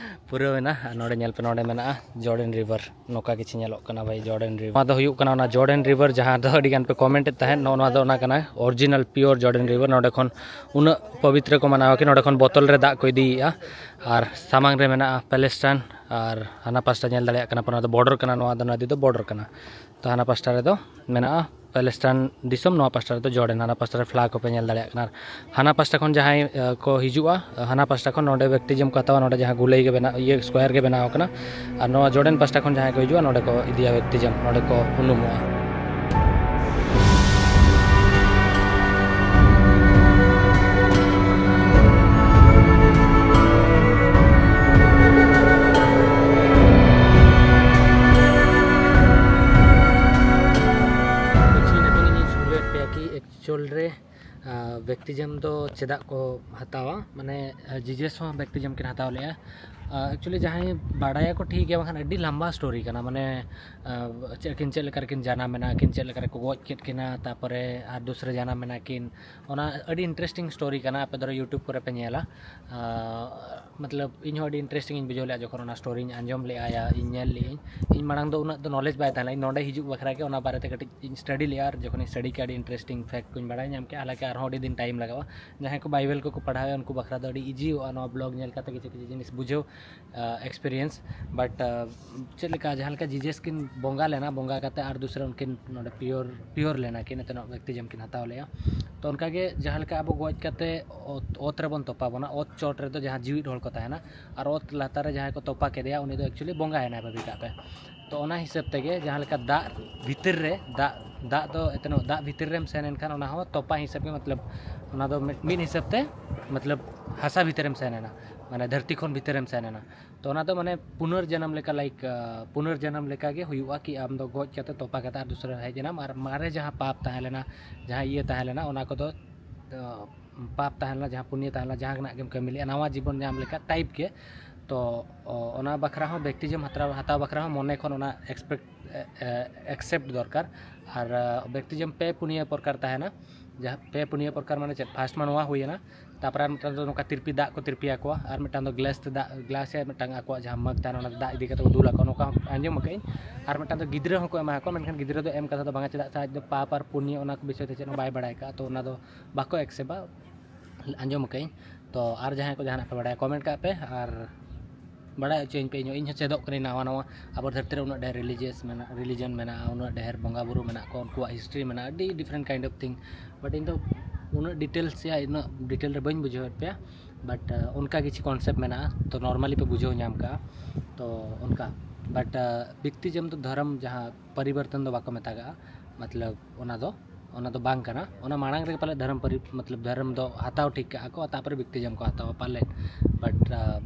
ᱯᱩᱨᱟᱹᱣ ᱮᱱᱟ᱾ ᱟᱨ ᱱᱚᱰᱮ ᱧᱮᱞ ᱯᱮ, ᱱᱚᱰᱮ ᱢᱮᱱᱟᱜᱼᱟ ᱡᱚᱨᱰᱮᱱ ᱨᱤᱵᱷᱟᱨ᱾ ᱱᱚᱝᱠᱟ ᱠᱤᱪᱷᱩ ᱧᱮᱞᱚᱜ ᱠᱟᱱᱟ ᱵᱷᱟᱭ, ᱡᱚᱨᱰᱮᱱ ᱨᱤᱵᱷᱟᱨ᱾ ᱱᱚᱣᱟ ᱫᱚ ᱦᱩᱭᱩᱜ ᱠᱟᱱᱟ ᱚᱱᱟ ᱡᱚᱨᱰᱮᱱ ᱨᱤᱵᱷᱟᱨ, ᱡᱟᱦᱟᱸ ᱫᱚ ᱟᱹᱰᱤ ᱜᱟᱱ ᱯᱮ ᱠᱚᱢᱮᱱᱴ ᱮᱫ ᱛᱟᱦᱮᱸᱫ᱾ ᱱᱚᱜᱼᱚ ᱱᱚᱣᱟ ᱫᱚ ᱚᱱᱟ ᱠᱟᱱᱟ, ᱚᱨᱤᱡᱤᱱᱟᱞ ᱯᱤᱭᱳᱨ ᱡᱚᱨᱰᱮᱱ ᱨᱤᱵᱷᱟᱨ᱾ ᱱᱚᱰᱮ ᱠᱷᱚᱱ ᱩᱱᱟᱹᱜ ᱯᱚᱵᱤᱛᱨᱚ ᱠᱚ ᱢᱟᱱᱟᱣᱟ ᱠᱤ ᱱᱚᱰᱮ ᱠᱷᱚᱱ ᱵᱚᱛᱚᱞ ᱨᱮ ᱫᱟᱜ ᱠᱚ ᱤᱫᱤᱭᱮᱫᱼᱟ᱾ ᱟᱨ ᱥᱟᱢᱟᱝ ᱨᱮ ᱢᱮᱱᱟᱜᱼᱟ ᱯᱮᱞᱮᱥᱴᱟᱭᱤᱱ, ᱟᱨ ᱦᱟᱱᱟ ᱯᱟᱥᱴᱟ ᱧᱮᱞ ᱫᱟᱲᱮᱭᱟᱜ ᱠᱟᱱᱟ ᱯᱮ, ᱚᱱᱟ ᱫᱚ ᱵᱚᱨᱰᱟᱨ ᱠᱟᱱᱟ, ᱱᱚᱣᱟ ᱫᱚ ᱱᱚᱫᱤ ᱫᱚ ᱵᱚᱨᱰᱟᱨ ᱠᱟᱱᱟ᱾ ᱛᱚ ᱦᱟᱱᱟ ᱯᱟᱥᱴᱟ ᱨᱮᱫᱚ ᱢᱮᱱᱟᱜᱼᱟ ᱯᱮᱞᱮᱥᱴᱟᱭᱤᱱ ᱫᱤᱥᱚᱢ, ᱱᱚᱣᱟ ᱯᱟᱥᱴᱟ ᱨᱮᱫᱚ ᱡᱚᱨᱰᱮᱱ, ᱦᱟᱱᱟ ᱯᱟᱥᱴᱟ ᱨᱮ ᱯᱷᱞᱟᱜ ᱠᱚᱯᱮ ᱧᱮᱞ ᱫᱟᱲᱮᱭᱟᱜ ᱠᱟᱱᱟ᱾ ᱟᱨ ᱦᱟᱱᱟ ᱯᱟᱥᱴᱟ ᱠᱷᱚᱱ ᱡᱟᱦᱟᱸᱭ, ᱮ, ᱠᱚ ᱦᱤᱡᱩᱜᱼᱟ, ᱦᱟᱱᱟ ᱯᱟᱥᱴᱟ ᱠᱷᱚᱱ ᱱᱚᱰᱮ ᱵᱮᱯᱴᱤᱡᱚᱢ ᱠᱚ ᱦᱟᱛᱟᱣᱟ, ᱱᱚᱰᱮ ᱡᱟᱦᱟᱸ ᱜᱩᱞᱟᱹᱭ ᱜᱮ ᱵᱮᱱᱟᱣ, ᱤᱭᱟᱹ, ᱥᱠᱚᱭᱟᱨ ᱜᱮ ᱵᱮᱱᱟᱣ ᱟᱠᱟᱱᱟ᱾ ᱟᱨ ᱱᱚᱣᱟ ᱡᱚᱨᱰᱮᱱ ᱯᱟᱥᱴᱟ ᱠᱷᱚᱱ ᱡᱟᱦᱟᱸᱭ ᱠᱚ ᱦᱤᱡᱩᱜᱼᱟ, ᱱᱚᱰᱮ ᱠᱚ ᱤᱫᱤᱭᱟ ᱵᱮᱯᱴᱤᱡᱚᱢ, ᱱᱚᱰᱮ ᱠᱚ ᱩᱱᱩᱢᱚᱜᱼᱟ᱾ Actually, ᱱᱤᱛᱚᱝ ᱤᱧᱤᱧ ᱥᱩᱨᱩᱭᱮᱫ ᱯᱮᱭᱟ ᱠᱤ actual ᱨᱮ, ᱟᱸ, ᱵᱮᱯᱴᱤᱡᱚᱢ ᱫᱚ ᱪᱮᱫᱟᱜ ᱠᱚ ᱦᱟᱛᱟᱣᱟ, ᱢᱟᱱᱮ, ᱟᱸ, ᱡᱤᱡᱟᱥ ᱦᱚᱸ ᱵᱮᱯᱴᱤᱡᱚᱢ ᱠᱤᱱ ᱦᱟᱛᱟᱣ ᱞᱮᱜᱼᱟ᱾ ᱟᱸ, actually ᱡᱟᱦᱟᱸᱭ ᱵᱟᱲᱟᱭᱟᱠᱚ ᱴᱷᱤᱠ ᱜᱮᱭᱟ, ᱵᱟᱝᱠᱷᱟᱱ ᱟᱹᱰᱤ ᱞᱟᱢᱵᱟ ᱥᱴᱳᱨᱤ ᱠᱟᱱᱟ, ᱢᱟᱱᱮ, ᱟᱸ, ᱪᱮᱫ ᱠᱤᱱ, ᱪᱮᱫ ᱞᱮᱠᱟ ᱨᱮᱠᱤᱱ ᱡᱟᱱᱟᱢ ᱮᱱᱟ, ᱠᱤᱱ ᱪᱮᱫ ᱞᱮᱠᱟ ᱨᱮᱠᱚ ᱜᱚᱡ ᱠᱮᱫ ᱠᱤᱱᱟ, ᱛᱟᱨᱯᱚᱨᱮ ᱟᱨ ᱫᱩᱥᱨᱟ ᱡᱟᱱᱟᱢ ᱮᱱᱟ ᱠᱤᱱ, ᱚᱱᱟ ᱟᱹᱰᱤ interesting ᱥᱴᱳᱨᱤ ᱠᱟᱱᱟ᱾ ᱟᱯᱮ ᱫᱷᱚᱨᱚ YouTube ᱠᱚᱨᱮ ᱯᱮ ᱧᱮᱞᱟ᱾ ᱟᱸ, ᱢᱚᱛᱞᱚᱵ ᱤᱧ ᱦᱚᱸ ᱟᱹᱰᱤ interesting ᱤᱧ ᱵᱩᱡᱷᱟᱹᱣ ᱞᱮᱜᱼᱟ ᱡᱚᱠᱷᱚᱱ ᱚᱱᱟ ᱥᱴᱳᱨᱤᱧ ᱟᱸᱡᱚᱢ ᱞᱮᱜᱼᱟ ᱭᱟ ᱤᱧ ᱧᱮᱞ ᱞᱮᱜᱼᱟᱹᱧ᱾ ᱤᱧ ᱢᱟᱲᱟᱝ ᱫᱚ ᱩᱱᱟᱹᱜ ᱫᱚ ᱱᱚᱞᱮᱡᱽ ᱵᱟᱭ ᱛᱟᱦᱮᱸ ᱞᱮᱱᱟ, ᱤᱧ ᱱᱚᱰᱮ ᱦᱤᱡᱩᱜ ᱵᱟᱠᱷᱨᱟ ᱜᱮ ᱚᱱᱟ ᱵᱟᱨᱮᱛᱮ ᱠᱟᱹᱴᱤᱡ ᱤᱧ ᱥᱴᱟᱰᱤ ᱞᱮᱜᱼᱟ, ᱟᱨ ᱡᱚᱠᱷᱚᱱᱤᱧ ᱥᱴᱟᱰᱤ ᱠᱮᱜᱼᱟ ᱟᱹᱰᱤ interesting fact ᱠᱚᱧ ᱵᱟᱲᱟᱭ ᱧᱟᱢ ᱠᱮᱜᱼᱟ, ᱦᱟᱞᱟᱸᱠᱤ ᱟᱨᱦᱚᱸ ᱟᱹᱰᱤ ᱫᱤᱱ ᱴᱟᱭᱤᱢ ᱞᱟᱜᱟᱜᱼᱟ᱾ ᱡᱟᱦᱟᱸᱭ ᱠᱚ ᱵᱟᱭᱵᱮᱞ ᱠᱚᱠᱚ ᱯᱟᱲᱦᱟᱣᱟ ᱩᱱᱠᱩ ᱵᱟᱠᱷᱨᱟ ᱫᱚ ᱟᱹᱰᱤ ᱤᱡᱤᱭᱚᱜᱼᱟ ᱱᱚᱣᱟ ᱵᱞᱚᱜ ᱧᱮᱞ ᱠᱟᱛᱮ ᱠᱤᱪᱷᱩ ᱠᱤᱪᱷᱩ ᱡᱤᱱᱤᱥ ᱵᱩᱡᱷᱟᱹᱣ᱾ ᱮᱠᱥᱯᱮᱨᱤᱭᱮᱱᱥ᱾ ᱵᱟᱴ ᱪᱮᱫ ᱞᱮᱠᱟ, ᱡᱟᱦᱟᱸ ᱞᱮᱠᱟ ᱡᱤᱡᱮᱥ ᱠᱤᱱ ᱵᱚᱸᱜᱟ ᱞᱮᱱᱟ, ᱵᱚᱸᱜᱟ ᱠᱟᱛᱮ ᱟᱨ ᱫᱩᱥᱨᱟ ᱩᱱᱠᱤᱱ ᱱᱚᱰᱮ ᱯᱤᱭᱳᱨ ᱯᱤᱭᱳᱨ ᱞᱮᱱᱟ ᱠᱤᱱ, ᱮᱱᱛᱮ ᱵᱮᱯᱴᱤᱡᱚᱢ ᱠᱤᱱ ᱦᱟᱛᱟᱣ ᱞᱮᱜᱼᱟ᱾ ᱛᱚ ᱚᱱᱠᱟ ᱜᱮ ᱡᱟᱦᱟᱸ ᱞᱮᱠᱟ ᱟᱵᱚ ᱜᱚᱡ ᱠᱟᱛᱮ ᱚᱛ, ᱚᱛ ᱨᱮᱵᱚᱱ ᱛᱚᱯᱟ ᱵᱚᱱᱟ, ᱚᱛ ᱪᱚᱴ ᱨᱮᱫᱚ ᱡᱟᱦᱟᱸ ᱡᱤᱣᱤᱫ ᱦᱚᱲ ᱠᱚ ᱛᱟᱦᱮᱱᱟ, ᱟᱨ ᱚᱛ ᱞᱟᱛᱟᱨ ᱨᱮ ᱡᱟᱦᱟᱸᱭ ᱠᱚ ᱛᱚᱯᱟ ᱠᱮᱫᱮᱭᱟ, ᱩᱱᱤ ᱫᱚ ᱮᱠᱪᱩᱭᱮᱞᱤ ᱵᱚᱸᱜᱟᱭᱮᱱᱟᱭ, ᱵᱷᱟᱹᱵᱤ ᱠᱟᱜ ᱯᱮ᱾ ᱛᱚ ᱚᱱᱟ ᱦᱤᱥᱟᱹᱵ ᱛᱮᱜᱮ ᱡᱟᱦᱟᱸ ᱞᱮᱠᱟ ᱫᱟᱜ ᱵᱷᱤᱛᱤᱨ ᱨᱮ, ᱫᱟᱜ, ᱫᱟᱜ ᱫᱚ ᱮᱛᱱᱚᱜ ᱫᱟᱜ ᱵᱷᱤᱛᱤᱨ ᱨᱮᱢ ᱥᱮᱱ ᱮᱱᱠᱷᱟᱱ, ᱚᱱᱟ ᱦᱚᱸ ᱛᱚᱯᱟ ᱦᱤᱥᱟᱹᱵ ᱜᱮ, ᱢᱚᱛᱞᱚᱵ ᱚᱱᱟ ᱫᱚ ᱢᱤᱫ, ᱢᱤᱫ ᱦᱤᱥᱟᱹᱵ ᱛᱮ, ᱢᱚᱛᱞᱚᱵ ᱦᱟᱥᱟ ᱵᱷᱤᱛᱤᱨ ᱨᱮᱢ ᱥᱮᱱ ᱮᱱᱟ, ᱢᱟᱱᱮ ᱫᱷᱟᱹᱨᱛᱤ ᱠᱷᱚᱱ ᱵᱷᱤᱛᱤᱨ ᱨᱮᱢ ᱥᱮᱱ ᱮᱱᱟ᱾ ᱛᱚ ᱚᱱᱟ ᱫᱚ ᱢᱟᱱᱮ ᱯᱩᱱᱚᱨᱡᱚᱱᱚᱢ ᱞᱮᱠᱟ, ᱞᱟᱭᱤᱠ ᱯᱩᱱᱚᱨᱡᱚᱱᱚᱢ ᱞᱮᱠᱟ ᱜᱮ ᱦᱩᱭᱩᱜᱼᱟ, ᱠᱤ ᱟᱢ ᱫᱚ ᱜᱚᱡ ᱠᱟᱛᱮ ᱛᱚᱯᱟ ᱠᱟᱛᱮ ᱟᱨ ᱫᱩᱥᱨᱟ ᱨᱮ ᱦᱮᱡ ᱮᱱᱟᱢ, ᱟᱨ ᱢᱟᱨᱮ ᱡᱟᱦᱟᱸ ᱯᱟᱯ ᱛᱟᱦᱮᱸ ᱞᱮᱱᱟ, ᱡᱟᱦᱟᱸ ᱤᱭᱟᱹ ᱛᱟᱦᱮᱸ ᱞᱮᱱᱟ, ᱚᱱᱟ ᱠᱚᱫᱚ ᱯᱟᱯ ᱛᱟᱦᱮᱸ ᱞᱮᱱᱟ, ᱡᱟᱦᱟᱸ ᱯᱩᱱᱭᱟᱹ ᱛᱟᱦᱮᱸ ᱞᱮᱱᱟ, ᱡᱟᱦᱟᱸ ᱜᱮ ᱱᱟᱜ ᱜᱮᱢ ᱠᱟᱹᱢᱤ ᱞᱮᱜᱼᱟ, ᱱᱟᱣᱟ ᱡᱤᱵᱚᱱ ᱧᱟᱢ ᱞᱮᱠᱟ ᱴᱟᱭᱤᱯ ᱜᱮ᱾ ᱛᱚ ᱚᱱᱟ ᱵᱟᱠᱷᱨᱟ ᱦᱚᱸ ᱵᱮᱯᱴᱤᱡᱚᱢ ᱦᱟᱛᱟᱣ, ᱦᱟᱛᱟᱣ ᱵᱟᱠᱷᱨᱟ ᱦᱚᱸ ᱢᱚᱱᱮ ᱠᱷᱚᱱ ᱚᱱᱟ ᱮᱠᱥᱯᱮᱠᱴ, ᱮᱠᱥᱮᱯᱴ ᱫᱚᱨᱠᱟᱨ᱾ ᱟᱨ ᱵᱮᱯᱴᱤᱡᱚᱢ ᱯᱮ ᱯᱩᱱᱭᱟᱹ ᱯᱨᱚᱠᱟᱨ ᱛᱟᱦᱮᱱᱟ᱾ ᱡᱟᱦᱟᱸ ᱯᱮ ᱯᱩᱱᱭᱟᱹ ᱯᱨᱚᱠᱟᱨ, ᱢᱟᱱᱮ ᱪᱮᱫ, ᱯᱷᱟᱥᱴ ᱢᱟ ᱱᱚᱣᱟ ᱦᱩᱭᱮᱱᱟ, ᱛᱟᱨᱯᱚᱨᱮ ᱟᱨ ᱢᱤᱫᱴᱟᱝ ᱫᱚ ᱱᱚᱝᱠᱟ ᱛᱤᱨᱯᱤ ᱫᱟᱜ ᱠᱚ ᱛᱤᱨᱯᱤ ᱟᱠᱚᱣᱟ, ᱟᱨ ᱢᱤᱫᱴᱟᱝ ᱫᱚ ᱜᱞᱟᱥ ᱛᱮ ᱫᱟᱜ, ᱜᱞᱟᱥ ᱨᱮ ᱢᱤᱫᱴᱟᱝ ᱟᱠᱚᱣᱟᱜ ᱡᱟᱦᱟᱸ ᱢᱟᱜᱽ ᱛᱟᱦᱮᱱᱟ, ᱚᱱᱟ ᱫᱟᱜ ᱤᱫᱤ ᱠᱟᱛᱮ ᱠᱚ ᱫᱩᱞ ᱟᱠᱚᱣᱟ, ᱱᱚᱝᱠᱟ ᱦᱚᱸ ᱟᱸᱡᱚᱢ ᱟᱠᱟᱫᱟᱹᱧ᱾ ᱟᱨ ᱢᱤᱫᱴᱟᱝ ᱫᱚ ᱜᱤᱫᱽᱨᱟᱹ ᱦᱚᱸᱠᱚ ᱮᱢᱟ ᱠᱚᱣᱟ, ᱢᱮᱱᱠᱷᱟᱱ ᱜᱤᱫᱽᱨᱟᱹ ᱫᱚ ᱮᱢ ᱠᱟᱛᱷᱟ ᱫᱚ ᱵᱟᱝᱟ, ᱪᱮᱫᱟᱜ ᱥᱮ ᱟᱡ ᱫᱚ ᱯᱟᱯ ᱟᱨ ᱯᱩᱱᱭᱟᱹ ᱚᱱᱟ ᱠᱚ ᱵᱤᱥᱚᱭ ᱛᱮ ᱪᱮᱫ ᱦᱚᱸ ᱵᱟᱭ ᱵᱟᱲᱟᱭ ᱠᱟᱜᱼᱟ, ᱛᱚ ᱚᱱᱟ ᱫᱚ ᱵᱟᱠᱚ ᱮᱠᱥᱮᱯᱴᱟ, ᱟᱸᱡᱚᱢ ᱟᱠᱟᱫᱟᱹᱧ᱾ ᱛᱚ ᱟᱨ ᱡᱟᱦᱟᱸᱭ ᱠᱚ ᱡᱟᱦᱟᱱᱟᱜ ᱯᱮ ᱵᱟᱲᱟᱭᱟ, ᱠᱚᱢᱮᱱᱴ ᱠᱟᱜ ᱯᱮ ᱟᱨ ᱵᱟᱲᱟᱭ ᱦᱚᱪᱚᱧ ᱯᱮ᱾ ᱤᱧ ᱦᱚᱸ, ᱤᱧ ᱦᱚᱸ ᱪᱮᱫᱚᱜ ᱠᱟᱹᱱᱟᱹᱧ ᱱᱟᱣᱟ ᱱᱟᱣᱟ᱾ ᱟᱵᱚ ᱫᱷᱟᱹᱨᱛᱤ ᱨᱮ ᱩᱱᱟᱹᱜ ᱰᱷᱮᱨ ᱨᱤᱞᱤᱡᱤᱭᱟᱥ ᱢᱮᱱᱟᱜᱼᱟ, ᱨᱤᱞᱤᱡᱚᱱ ᱢᱮᱱᱟᱜᱼᱟ, ᱩᱱᱟᱹᱜ ᱰᱷᱮᱨ ᱵᱚᱸᱜᱟ ᱵᱩᱨᱩ ᱢᱮᱱᱟᱜ ᱠᱚᱣᱟ, ᱩᱱᱠᱩᱣᱟᱜ ᱦᱤᱥᱴᱨᱤ ᱢᱮᱱᱟᱜᱼᱟ, ᱟᱹᱰᱤ ᱰᱤᱯᱷᱟᱨᱮᱱᱴ ᱠᱟᱭᱤᱱᱰ ᱚᱯᱷ ᱛᱷᱤᱝ᱾ ᱵᱟᱴ ᱤᱧ ᱫᱚ ᱩᱱᱟᱹᱜ ᱰᱤᱴᱮᱞᱥ ᱭᱟ ᱩᱱᱟᱹᱜ ᱰᱤᱴᱮᱞ ᱨᱮ ᱵᱟᱹᱧ ᱵᱩᱡᱷᱟᱹᱣᱮᱫ ᱯᱮᱭᱟ, ᱵᱟᱴ ᱚᱱᱠᱟ ᱠᱤᱪᱷᱩ ᱠᱚᱱᱥᱮᱯᱴ ᱢᱮᱱᱟᱜᱼᱟ, ᱛᱚ ᱱᱚᱨᱢᱟᱞᱤ ᱯᱮ ᱵᱩᱡᱷᱟᱹᱣ ᱧᱟᱢ ᱠᱟᱜᱼᱟ᱾ ᱛᱚ ᱚᱱᱠᱟ, ᱵᱟᱴ ᱵᱮᱯᱴᱤᱡᱚᱢ ᱫᱚ ᱫᱷᱚᱨᱚᱢ ᱡᱟᱦᱟᱸ ᱯᱚᱨᱤᱵᱚᱨᱛᱚᱱ ᱫᱚ ᱵᱟᱠᱚ ᱢᱮᱛᱟᱜᱟᱜᱼᱟ, ᱢᱚᱛᱞᱚᱵ ᱚᱱᱟ ᱫᱚ, ᱚᱱᱟ ᱫᱚ ᱵᱟᱝ ᱠᱟᱱᱟ᱾ ᱚᱱᱟ ᱢᱟᱲᱟᱝ ᱨᱮᱜᱮ ᱯᱟᱞᱮ ᱫᱷᱚᱨᱚᱢ ᱯᱚᱨᱤ-, ᱢᱚᱛᱞᱚᱵ ᱫᱷᱚᱨᱚᱢ ᱫᱚ ᱦᱟᱛᱟᱣ ᱴᱷᱤᱠ ᱠᱟᱜᱼᱟ ᱠᱚ, ᱛᱟᱨᱯᱚᱨᱮ ᱵᱮᱯᱴᱤᱡᱚᱢ ᱠᱚ ᱦᱟᱛᱟᱣᱟ ᱯᱟᱞᱮᱱ᱾ ᱵᱟᱴ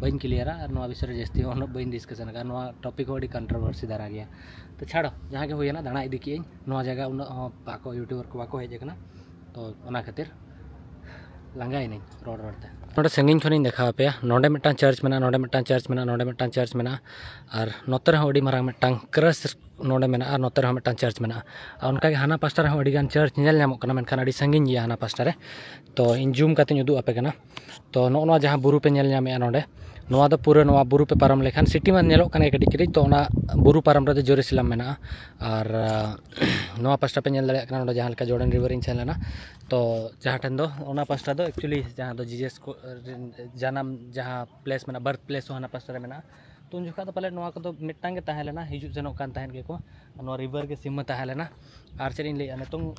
ᱵᱟᱹᱧ ᱠᱞᱤᱭᱟᱨᱟ, ᱟᱨ ᱱᱚᱣᱟ ᱵᱤᱥᱚᱭ ᱨᱮ ᱡᱟᱹᱥᱛᱤ ᱦᱚᱸ ᱩᱱᱟᱹᱜ ᱵᱟᱹᱧ ᱰᱤᱥᱠᱟᱥᱚᱱ ᱟᱠᱟᱫᱼᱟ᱾ ᱱᱚᱣᱟ ᱴᱚᱯᱤᱠ ᱦᱚᱸ ᱟᱹᱰᱤ ᱠᱚᱱᱴᱨᱳᱵᱷᱟᱨᱥᱤ ᱫᱷᱟᱨᱟ ᱜᱮᱭᱟ᱾ ᱛᱚ ᱪᱷᱟᱲᱚ, ᱡᱟᱦᱟᱸ ᱜᱮ ᱦᱩᱭᱮᱱᱟ, ᱫᱟᱬᱟ ᱤᱫᱤ ᱠᱮᱜᱼᱟᱹᱧ᱾ ᱱᱚᱣᱟ ᱡᱟᱭᱜᱟ ᱩᱱᱟᱹᱜ ᱦᱚᱸ ᱵᱟᱠᱚ, ᱭᱩᱴᱩᱵᱟᱨ ᱠᱚ ᱵᱟᱠᱚ ᱦᱮᱡ ᱟᱠᱟᱱᱟ, ᱛᱚ ᱚᱱᱟ ᱠᱷᱟᱹᱛᱤᱨ ᱞᱟᱸᱜᱟᱭᱮᱱᱟᱹᱧ ᱨᱚᱲ ᱨᱚᱲ ᱛᱮ᱾ ᱱᱚᱰᱮ ᱥᱟᱺᱜᱤᱧ ᱠᱷᱚᱱᱤᱧ ᱫᱮᱠᱷᱟᱣ ᱟᱯᱮᱭᱟ, ᱱᱚᱰᱮ ᱢᱤᱫᱴᱟᱝ ᱪᱟᱨᱪ ᱢᱮᱱᱟᱜᱼᱟ, ᱱᱚᱰᱮ ᱢᱤᱫᱴᱟᱝ ᱪᱟᱨᱪ ᱢᱮᱱᱟᱜᱼᱟ, ᱱᱚᱰᱮ ᱢᱤᱫᱴᱟᱝ ᱪᱟᱨᱪ ᱢᱮᱱᱟᱜᱼᱟ, ᱟᱨ ᱱᱚᱛᱮ ᱨᱮᱦᱚᱸ ᱟᱹᱰᱤ ᱢᱟᱨᱟᱝ ᱢᱤᱫᱴᱟᱝ ᱠᱨᱟᱥ ᱱᱚᱰᱮ ᱢᱮᱱᱟᱜᱼᱟ, ᱟᱨ ᱱᱚᱛᱮ ᱨᱮᱦᱚᱸ ᱢᱤᱫᱴᱟᱝ ᱪᱟᱨᱪ ᱢᱮᱱᱟᱜᱼᱟ᱾ ᱟᱨ ᱚᱱᱠᱟᱜᱮ ᱦᱟᱱᱟ ᱯᱟᱥᱴᱟ ᱨᱮᱦᱚᱸ ᱟᱹᱰᱤᱜᱟᱱ ᱪᱟᱨᱪ ᱧᱮᱞ ᱧᱟᱢᱚᱜ ᱠᱟᱱᱟ, ᱢᱮᱱᱠᱷᱟᱱ ᱟᱹᱰᱤ ᱥᱟᱺᱜᱤᱧ ᱜᱮᱭᱟ ᱦᱟᱱᱟ ᱯᱟᱥᱴᱟ ᱨᱮ᱾ ᱛᱚ ᱤᱧ ᱡᱩᱢ ᱠᱟᱛᱮᱧ ᱩᱫᱩᱜ ᱟᱯᱮ ᱠᱟᱱᱟ᱾ ᱛᱚ ᱱᱚᱜᱼᱚ ᱱᱚᱣᱟ ᱡᱟᱦᱟᱸ ᱵᱩᱨᱩ ᱯᱮ ᱧᱮᱞ ᱧᱟᱢᱮᱫᱼᱟ ᱱᱚᱰᱮ, ᱱᱚᱣᱟ ᱫᱚ ᱯᱩᱨᱟᱹ ᱱᱚᱣᱟ ᱵᱩᱨᱩ ᱯᱮ ᱯᱟᱨᱚᱢ ᱞᱮᱠᱷᱟᱱ, ᱥᱤᱴᱤ ᱢᱟ ᱧᱮᱞᱚᱜ ᱠᱟᱱᱟ ᱠᱟᱹᱴᱤᱡ ᱠᱟᱹᱴᱤᱡ, ᱛᱚ ᱚᱱᱟ ᱵᱩᱨᱩ ᱯᱟᱨᱚᱢ ᱨᱮᱫᱚ ᱡᱮᱨᱩᱥᱟᱞᱮᱢ ᱢᱮᱱᱟᱜᱼᱟ᱾ ᱟᱨ ᱱᱚᱣᱟ ᱯᱟᱥᱴᱟ ᱯᱮ ᱧᱮᱞ ᱫᱟᱲᱮᱭᱟᱜ ᱠᱟᱱᱟ, ᱱᱚᱰᱮ ᱡᱟᱦᱟᱸ ᱞᱮᱠᱟ ᱡᱚᱨᱰᱟᱱ ᱨᱤᱵᱷᱟᱨ ᱤᱧ ᱥᱮᱱ ᱞᱮᱱᱟ, ᱛᱚ ᱡᱟᱦᱟᱸ ᱴᱷᱮᱱ ᱫᱚ, ᱚᱱᱟ ᱯᱟᱥᱴᱟ ᱫᱚ ᱮᱠᱪᱩᱭᱮᱞᱤ ᱡᱟᱦᱟᱸ ᱫᱚ ᱡᱤᱡᱟᱥ ᱠᱚ ᱡᱟᱱᱟᱢ ᱡᱟᱦᱟᱸ ᱯᱞᱮᱥ ᱢᱮᱱᱟᱜᱼᱟ, ᱵᱟᱨᱛᱷ ᱯᱞᱮᱥ ᱦᱚᱸ ᱦᱟᱱᱟ ᱯᱟᱥᱴᱟ ᱨᱮ ᱢᱮᱱᱟᱜᱼᱟ᱾ ᱛᱚ ᱩᱱ ᱡᱚᱠᱷᱟᱡ ᱫᱚ ᱯᱟᱞᱮᱫ ᱱᱚᱣᱟ ᱠᱚᱫᱚ ᱢᱤᱫᱴᱟᱝ ᱜᱮ ᱛᱟᱦᱮᱸ ᱞᱮᱱᱟ, ᱦᱤᱡᱩᱜ ᱥᱮᱱᱚᱜ ᱠᱟᱱ ᱛᱟᱦᱮᱸᱫ ᱜᱮᱠᱚ, ᱱᱚᱣᱟ ᱨᱤᱵᱷᱟᱨ ᱜᱮ ᱥᱤᱢᱟᱹ ᱛᱟᱦᱮᱸ ᱞᱮᱱᱟ᱾ ᱟᱨ ᱪᱮᱫ ᱤᱧ ᱞᱟᱹᱭᱟ, ᱱᱤᱛᱚᱝ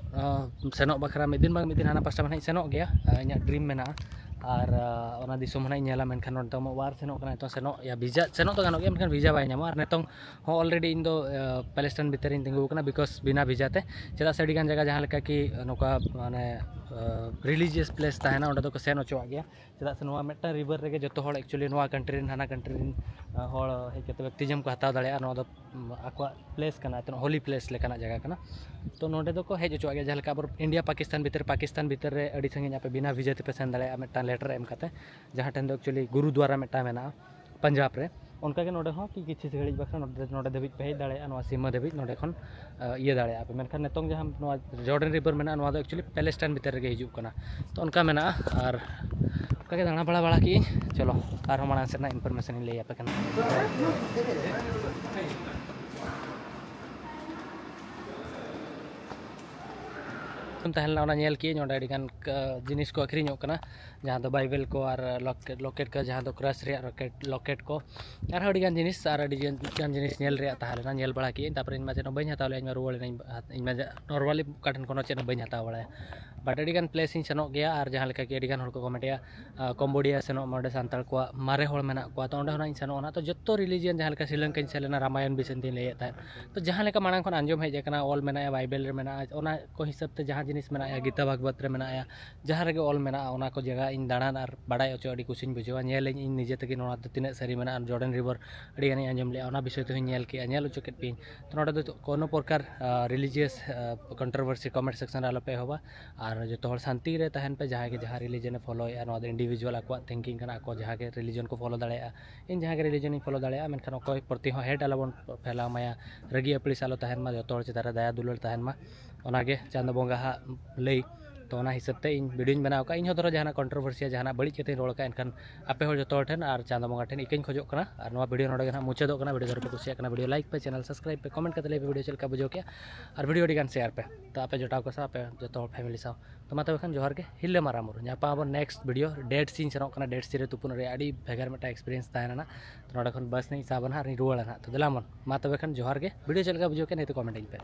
ᱥᱮᱱᱚᱜ ᱵᱟᱠᱷᱨᱟ ᱢᱤᱫ ᱫᱤᱱ ᱵᱟᱝ ᱢᱤᱫ ᱫᱤᱱ ᱦᱟᱱᱟ ᱯᱟᱥᱴᱟ ᱢᱟ ᱦᱟᱸᱜ ᱤᱧ ᱥᱮᱱᱚᱜ ᱜᱮᱭᱟ᱾ ᱤᱧᱟᱹᱜ ᱰᱨᱤᱢ ᱢᱮᱱᱟᱜᱼᱟ, ᱟᱨ ᱚᱱᱟ ᱫᱤᱥᱚᱢ ᱦᱚᱸ ᱦᱟᱸᱜ ᱤᱧ ᱧᱮᱞᱟ᱾ ᱢᱮᱱᱠᱷᱟᱱ ᱱᱚᱰᱮ ᱫᱚ ᱟᱢᱟᱜ ᱚᱣᱟᱨ ᱥᱮᱱᱚᱜ ᱠᱟᱱᱟ, ᱱᱤᱛᱚᱝ ᱥᱮᱱᱚᱜ ᱭᱟ ᱵᱷᱤᱡᱟ, ᱥᱮᱱᱚᱜ ᱫᱚ ᱜᱟᱱᱚᱜ ᱜᱮᱭᱟ, ᱢᱮᱱᱠᱷᱟᱱ ᱵᱷᱤᱡᱟ ᱵᱟᱭ ᱧᱟᱢᱚᱜᱼᱟ᱾ ᱟᱨ ᱱᱤᱛᱚᱝ ᱦᱚᱸ ᱚᱞᱨᱮᱰᱤ ᱤᱧ ᱫᱚ ᱯᱮᱞᱮᱥᱴᱟᱭᱤᱱ ᱵᱷᱤᱛᱟᱹᱨ ᱨᱤᱧ ᱛᱤᱸᱜᱩ ᱟᱠᱟᱱᱟ, ᱵᱤᱠᱚᱡᱽ ᱵᱤᱱᱟ ᱵᱷᱤᱡᱟ ᱛᱮ᱾ ᱪᱮᱫᱟᱜ ᱥᱮ ᱟᱹᱰᱤ ᱜᱟᱱ ᱡᱟᱭᱜᱟ ᱡᱟᱦᱟᱸ ᱞᱮᱠᱟ ᱠᱤ ᱱᱚᱝᱠᱟ ᱢᱟᱱᱮ ᱨᱤᱞᱤᱡᱤᱭᱟᱥ ᱯᱞᱮᱥ ᱛᱟᱦᱮᱱᱟ, ᱚᱸᱰᱮ ᱫᱚᱠᱚ ᱥᱮᱱ ᱦᱚᱪᱚᱣᱟᱜ ᱜᱮᱭᱟ᱾ ᱪᱮᱫᱟᱜ ᱥᱮ ᱱᱚᱣᱟ ᱢᱤᱫᱴᱟᱝ ᱨᱤᱵᱷᱟᱨ ᱨᱮᱜᱮ ᱡᱚᱛᱚ ᱦᱚᱲ ᱮᱠᱪᱩᱭᱮᱞᱤ ᱱᱚᱣᱟ ᱠᱟᱱᱴᱨᱤ ᱨᱮᱱ ᱦᱟᱱᱟ ᱠᱟᱱᱴᱨᱤ ᱨᱮᱱ ᱦᱚᱲ ᱦᱮᱡ ᱠᱟᱛᱮ ᱵᱮᱯᱴᱤᱡᱚᱢ ᱠᱚ ᱦᱟᱛᱟᱣ ᱫᱟᱲᱮᱭᱟᱜᱼᱟ᱾ ᱱᱚᱣᱟ ᱫᱚ ᱟᱠᱚᱣᱟᱜ ᱯᱞᱮᱥ ᱠᱟᱱᱟ, ᱮᱱᱛᱮᱫ ᱦᱳᱞᱤ ᱯᱞᱮᱥ ᱞᱮᱠᱟᱱᱟᱜ ᱡᱟᱭᱜᱟ ᱠᱟᱱᱟ᱾ ᱛᱚ ᱱᱚᱰᱮ ᱫᱚᱠᱚ ᱦᱮᱡ ᱦᱚᱪᱚᱣᱟᱜ ᱜᱮᱭᱟ᱾ ᱡᱟᱦᱟᱸ ᱞᱮᱠᱟ ᱟᱵᱚ ᱤᱱᱰᱤᱭᱟ ᱯᱟᱠᱤᱥᱛᱟᱱ ᱵᱷᱤᱛᱟᱹᱨ, ᱯᱟᱠᱤᱥᱛᱟᱱ ᱵᱷᱤᱛᱟᱹᱨ ᱨᱮ ᱟᱹᱰᱤ ᱥᱟᱺᱜᱤᱧ ᱟᱯᱮ ᱵᱤᱱᱟ ᱵᱷᱤᱡᱟ ᱛᱮᱯᱮ ᱥᱮᱱ ᱫᱟᱲᱮᱭᱟᱜᱼᱟ, ᱢᱤᱫᱴᱟᱝ ᱞᱮᱴᱟᱨ ᱮᱢ ᱠᱟᱛᱮ, ᱡᱟᱦᱟᱸ ᱴᱷᱮᱱ ᱫᱚ ᱮᱠᱪᱩᱭᱮᱞᱤ ᱜᱩᱨᱩᱫᱩᱣᱟᱨᱟ ᱢᱤᱫᱴᱟᱝ ᱢᱮᱱᱟᱜᱼᱟ ᱯᱟᱧᱡᱟᱵᱽ ᱨᱮ᱾ ᱚᱱᱠᱟᱜᱮ ᱱᱚᱰᱮ ᱦᱚᱸ ᱠᱤ ᱠᱤᱪᱷᱩ ᱜᱷᱟᱹᱲᱤᱡ ᱵᱟᱠᱷᱨᱟ ᱱᱚᱰᱮ, ᱱᱚᱰᱮ ᱫᱷᱟᱹᱵᱤᱡ ᱯᱮ ᱦᱮᱡ ᱫᱟᱲᱮᱭᱟᱜᱼᱟ, ᱱᱚᱣᱟ ᱥᱤᱢᱟᱹ ᱫᱷᱟᱹᱵᱤᱡ ᱱᱚᱰᱮ ᱠᱷᱚᱱ ᱤᱭᱟᱹ ᱫᱟᱲᱮᱭᱟᱜᱼᱟ ᱯᱮ᱾ ᱢᱮᱱᱠᱷᱟᱱ ᱱᱤᱛᱚᱝ ᱡᱟᱦᱟᱸ ᱱᱚᱣᱟ ᱡᱚᱨᱰᱟᱱ ᱨᱤᱵᱷᱟᱨ ᱢᱮᱱᱟᱜᱼᱟ, ᱱᱚᱣᱟ ᱫᱚ ᱮᱠᱪᱩᱭᱮᱞᱤ ᱯᱮᱞᱮᱥᱴᱟᱭᱤᱱ ᱵᱷᱤᱛᱟᱹᱨ ᱨᱮᱜᱮ ᱦᱤᱡᱩᱜ ᱠᱟᱱᱟ᱾ ᱛᱚ ᱚᱱᱠᱟ ᱢᱮᱱᱟᱜᱼᱟ᱾ ᱟᱨ ᱚᱱᱠᱟᱜᱮ ᱫᱟᱬᱟ ᱵᱟᱲᱟ ᱵᱟᱲᱟ ᱠᱮᱫᱟᱹᱧ᱾ ᱪᱚᱞᱚ, ᱟᱨᱦᱚᱸ ᱢᱟᱲᱟᱝ ᱥᱮᱫ ᱨᱮᱱᱟᱜ ᱤᱱᱯᱷᱚᱨᱢᱮᱥᱚᱱ ᱤᱧ ᱞᱟᱹᱭ ᱟᱯᱮ ᱠᱟᱱᱟ᱾ ᱛᱟᱦᱮᱸ ᱞᱮᱱᱟ, ᱚᱱᱟ ᱧᱮᱞ ᱠᱮᱫᱟᱹᱧ᱾ ᱚᱸᱰᱮ ᱟᱹᱰᱤᱜᱟᱱ ᱡᱤᱱᱤᱥ ᱠᱚ ᱟᱹᱠᱷᱨᱤᱧᱚᱜ ᱠᱟᱱᱟ, ᱡᱟᱦᱟᱸ ᱫᱚ ᱵᱟᱭᱵᱮᱞ ᱠᱚ ᱟᱨ ᱞᱚᱠᱮᱴ, ᱞᱚᱠᱮᱴ ᱠᱚ, ᱡᱟᱦᱟᱸ ᱫᱚ ᱠᱨᱟᱥ ᱨᱮᱭᱟᱜ ᱞᱚᱠᱮᱴ, ᱞᱚᱠᱮᱴ ᱠᱚ, ᱟᱨᱦᱚᱸ ᱟᱹᱰᱤᱜᱟᱱ ᱡᱤᱱᱤᱥ, ᱟᱨ ᱟᱹᱰᱤ ᱜᱟᱱ ᱡᱤᱱᱤᱥ ᱧᱮᱞ ᱨᱮᱭᱟᱜ ᱛᱟᱦᱮᱸ ᱞᱮᱱᱟ᱾ ᱧᱮᱞ ᱵᱟᱲᱟ ᱠᱮᱫᱟᱹᱧ, ᱛᱟᱨᱯᱚᱨᱮ ᱤᱧ ᱢᱟ ᱪᱮᱫ ᱦᱚᱸ ᱵᱟᱹᱧ ᱦᱟᱛᱟᱣ ᱞᱮᱫᱼᱟ᱾ ᱤᱧ ᱢᱟ ᱨᱩᱣᱟᱹᱲ ᱮᱱᱟᱹᱧ, ᱤᱧ ᱢᱟ ᱱᱚᱨᱢᱟᱞᱤ ᱚᱠᱟ ᱴᱷᱮᱱ ᱠᱷᱚᱱ ᱦᱚᱸ ᱪᱮᱫ ᱦᱚᱸ ᱵᱟᱹᱧ ᱦᱟᱛᱟᱣ ᱵᱟᱲᱟᱭᱟ᱾ ᱵᱟᱴ ᱟᱹᱰᱤᱜᱟᱱ ᱯᱞᱮᱥ ᱤᱧ ᱥᱮᱱᱚᱜ ᱜᱮᱭᱟ, ᱟᱨ ᱡᱟᱦᱟᱸ ᱞᱮᱠᱟ ᱠᱤ ᱟᱹᱰᱤᱜᱟᱱ ᱦᱚᱲ ᱠᱚ ᱠᱚᱢᱮᱱᱴ ᱮᱫᱼᱟ, ᱠᱚᱢᱵᱳᱰᱤᱭᱟ ᱥᱮᱱᱚᱜ ᱢᱮ, ᱚᱸᱰᱮ ᱥᱟᱱᱛᱟᱲ ᱠᱚᱣᱟᱜ ᱢᱟᱨᱮ ᱦᱚᱲ ᱢᱮᱱᱟᱜ ᱠᱚᱣᱟ᱾ ᱛᱚ ᱚᱸᱰᱮ ᱦᱚᱸ ᱤᱧ ᱥᱮᱱᱚᱜᱼᱟ ᱱᱟᱦᱟᱜ᱾ ᱛᱚ ᱡᱚᱛᱚ ᱨᱤᱞᱤᱡᱤᱭᱟᱱ, ᱡᱟᱦᱟᱸ ᱞᱮᱠᱟ ᱥᱨᱤᱞᱚᱝᱠᱟᱧ ᱥᱮᱱ ᱞᱮᱱᱟ, ᱨᱟᱢᱟᱭᱚᱱ ᱵᱤᱥᱚᱭ ᱛᱮᱧ ᱞᱟᱹᱭᱮᱫ ᱛᱟᱦᱮᱸᱫ᱾ ᱛᱚ ᱡᱟᱦᱟᱸ ᱞᱮᱠᱟ ᱢᱟᱲᱟᱝ ᱠᱷᱚᱱ ᱟᱸᱡᱚᱢ ᱦᱮᱡ ᱟᱠᱟᱱᱟ, ᱚᱞ ᱢᱮᱱᱟᱜᱼᱟ, ᱵᱟᱭᱵᱮᱞ ᱨᱮ ᱢᱮᱱᱟᱜᱼᱟ, ᱚᱱᱟ ᱠᱚ ᱦᱤᱥᱟᱹᱵ ᱛᱮ ᱡᱟᱦᱟᱸ ᱡᱤᱱᱤᱥ ᱢᱮᱱᱟᱜᱼᱟ, ᱜᱤᱛᱟ ᱵᱷᱟᱜᱽᱵᱚᱛ ᱨᱮ ᱢᱮᱱᱟᱜᱼᱟ, ᱡᱟᱦᱟᱸ ᱨᱮᱜᱮ ᱚᱞ ᱢᱮᱱᱟᱜᱼᱟ, ᱚᱱᱟ ᱠᱚ ᱡᱟᱭᱜᱟ ᱤᱧ ᱫᱟᱬᱟᱱ ᱟᱨ ᱵᱟᱲᱟᱭ ᱦᱚᱪᱚ ᱟᱹᱰᱤ ᱠᱩᱥᱤᱧ ᱵᱩᱡᱷᱟᱹᱣᱟ᱾ ᱧᱮᱞᱟᱹᱧ ᱤᱧ ᱱᱤᱡᱮ ᱛᱮᱜᱮ ᱱᱚᱣᱟ ᱫᱚ ᱛᱤᱱᱟᱹᱜ ᱥᱟᱹᱨᱤ ᱢᱮᱱᱟᱜᱼᱟ᱾ ᱡᱚᱨᱰᱟᱱ ᱨᱤᱵᱷᱟᱨ ᱟᱹᱰᱤ ᱜᱟᱱᱤᱧ ᱟᱸᱡᱚᱢ ᱞᱮᱜᱼᱟ, ᱚᱱᱟ ᱵᱤᱥᱚᱭ ᱛᱮᱦᱚᱸᱧ ᱧᱮᱞ ᱠᱮᱜᱼᱟ, ᱧᱮᱞ ᱦᱚᱪᱚ ᱠᱮᱫ ᱯᱮᱭᱟᱹᱧ᱾ ᱛᱚ ᱱᱚᱰᱮ ᱫᱚ ᱠᱳᱱᱳ ᱯᱨᱚᱠᱟᱨ ᱨᱤᱞᱤᱡᱤᱭᱟᱥ ᱠᱚᱱᱴᱨᱳᱵᱷᱟᱨᱥᱤ ᱠᱚᱢᱮᱱᱴ ᱥᱮᱠᱥᱚᱱ ᱨᱮ ᱟᱞᱚᱯᱮ ᱮᱦᱚᱵᱟ᱾ ᱟᱨ ᱡᱚᱛᱚ ᱦᱚᱲ ᱥᱟᱱᱛᱤ ᱨᱮ ᱛᱟᱦᱮᱱ ᱯᱮ, ᱡᱟᱦᱟᱸᱭ ᱜᱮ ᱡᱟᱦᱟᱸ ᱨᱤᱞᱤᱡᱚᱱᱮ ᱯᱷᱚᱞᱳᱭᱮᱫᱼᱟ᱾ ᱱᱚᱣᱟ ᱫᱚ ᱤᱱᱰᱤᱵᱷᱤᱡᱩᱣᱟᱞ ᱟᱠᱚᱣᱟᱜ ᱛᱷᱤᱝᱠᱤᱝ ᱠᱟᱱᱟ, ᱟᱠᱚ ᱡᱟᱦᱟᱸ ᱜᱮ ᱨᱤᱞᱤᱡᱚᱱ ᱠᱚ ᱯᱷᱚᱞᱳ ᱫᱟᱲᱮᱭᱟᱜᱼᱟ᱾ ᱤᱧ ᱡᱟᱦᱟᱸ ᱜᱮ ᱨᱤᱞᱤᱡᱚᱱ ᱤᱧ ᱯᱷᱚᱞᱳ ᱫᱟᱲᱮᱭᱟᱜᱼᱟ, ᱢᱮᱱᱠᱷᱟᱱ ᱚᱠᱚᱭ ᱯᱨᱚᱛᱤ ᱦᱚᱸ ᱦᱮᱴ ᱟᱞᱚᱵᱚᱱ ᱯᱷᱮᱞᱟᱣ ᱢᱟᱭᱟ, ᱨᱟᱹᱜᱤ ᱟᱹᱯᱲᱤᱥ ᱟᱞᱚ ᱛᱟᱦᱮᱱ ᱢᱟ, ᱡᱚᱛᱚ ᱦᱚᱲ ᱪᱮᱛᱟᱱ ᱨᱮ ᱫᱟᱭᱟ ᱫᱩᱞᱟᱹᱲ ᱛᱟᱦᱮᱱ ᱢᱟ᱾ ᱚᱱᱟᱜᱮ ᱪᱟᱸᱫᱚ ᱵᱚᱸᱜᱟ ᱦᱟᱜ ᱞᱟᱹᱭ᱾ ᱛᱚ ᱚᱱᱟ ᱦᱤᱥᱟᱹᱵ ᱛᱮ ᱤᱧ ᱵᱷᱤᱰᱤᱭᱳᱧ ᱵᱮᱱᱟᱣ ᱠᱟᱜᱼᱟ᱾ ᱤᱧ ᱦᱚᱸ ᱫᱷᱚᱨᱚ ᱡᱟᱦᱟᱱᱟᱜ ᱠᱚᱱᱴᱨᱳᱵᱷᱟᱨᱥᱤᱭᱟ ᱡᱟᱦᱟᱱᱟᱜ ᱵᱟᱹᱲᱤᱡ ᱠᱟᱛᱮᱧ ᱨᱚᱲ ᱠᱟᱜᱼᱟ, ᱮᱱᱠᱷᱟᱱ ᱟᱯᱮ ᱦᱚᱲ ᱡᱚᱛᱚ ᱦᱚᱲ ᱴᱷᱮᱱ ᱟᱨ ᱪᱟᱸᱫᱚ ᱵᱚᱸᱜᱟ ᱴᱷᱮᱱ ᱤᱠᱟᱹᱧ ᱠᱷᱚᱡᱚᱜ ᱠᱟᱱᱟ᱾ ᱟᱨ ᱱᱚᱣᱟ ᱵᱷᱤᱰᱤᱭᱳ ᱱᱚᱰᱮ ᱜᱮ ᱱᱟᱦᱟᱜ ᱢᱩᱪᱟᱹᱫᱚᱜ ᱠᱟᱱᱟ᱾ ᱵᱷᱤᱰᱤᱭᱳ ᱫᱷᱚᱨᱚ ᱯᱮ ᱠᱩᱥᱤᱭᱟᱜ ᱠᱟᱱᱟ, ᱵᱷᱤᱰᱤᱭᱳ ᱞᱟᱭᱤᱠ ᱯᱮ, ᱪᱮᱱᱮᱞ ᱥᱟᱵᱥᱠᱨᱟᱭᱤᱵ ᱯᱮ, ᱠᱚᱢᱮᱱᱴ ᱠᱟᱛᱮ ᱞᱟᱹᱭ ᱯᱮ ᱵᱷᱤᱰᱤᱭᱳ ᱪᱮᱫ ᱞᱮᱠᱟ ᱵᱩᱡᱷᱟᱹᱣ ᱠᱮᱜᱼᱟ᱾ ᱟᱨ ᱵᱷᱤᱰᱤᱭᱳ ᱟᱹᱰᱤ ᱜᱟᱱ ᱥᱮᱭᱟᱨ ᱯᱮ, ᱛᱚ ᱟᱯᱮ ᱡᱚᱴᱟᱣ ᱠᱚ ᱥᱟᱶ, ᱟᱯᱮ ᱡᱚᱛᱚ ᱦᱚᱲ ᱯᱷᱮᱢᱮᱞᱤ ᱥᱟᱶ᱾ ᱛᱚ ᱢᱟ ᱛᱚᱵᱮ ᱠᱷᱟᱱ ᱡᱚᱦᱟᱨ ᱜᱮ, ᱦᱤᱞᱟᱹ ᱢᱟᱨᱟᱝ ᱵᱩᱨᱩ᱾ ᱧᱟᱯᱟᱢ ᱟᱵᱚᱱ ᱱᱮᱠᱥᱴ ᱵᱷᱤᱰᱤᱭᱳ᱾ ᱰᱮᱰ ᱥᱤᱧ ᱥᱮᱱᱚᱜ ᱠᱟᱱᱟ, ᱰᱮᱰ ᱥᱤ ᱨᱮ ᱛᱩᱯᱩᱱ ᱨᱮᱭᱟᱜ ᱟᱹᱰᱤ ᱵᱷᱮᱜᱟᱨ ᱢᱤᱫᱴᱟᱝ ᱮᱠᱥᱯᱤᱨᱤᱭᱮᱱᱥ ᱛᱟᱦᱮᱱᱟ ᱱᱟᱜ᱾ ᱛᱚ ᱱᱚᱰᱮ ᱠᱷᱚᱱ ᱵᱟᱥ ᱱᱟᱜ ᱤᱧ ᱥᱟᱵᱟ ᱱᱟᱦᱟᱜ ᱟᱨᱤᱧ ᱨᱩᱣᱟᱹᱲᱟ ᱱᱟᱦᱟᱜ᱾ ᱛᱚ ᱫᱮᱞᱟ ᱵᱚᱱ, ᱢᱟ ᱛᱚᱵᱮ ᱠᱷᱟᱱ ᱡᱚᱦᱟᱨ ᱜᱮ, ᱵᱷᱤᱰᱤᱭᱳ ᱪᱮᱫ ᱞᱮᱠᱟ ᱵᱩᱡᱷᱟᱹᱣ ᱠᱮᱫ ᱱᱤᱭᱟᱹ ᱛᱮ ᱠᱚᱢᱮᱱᱴ ᱟᱹᱧ ᱯᱮ᱾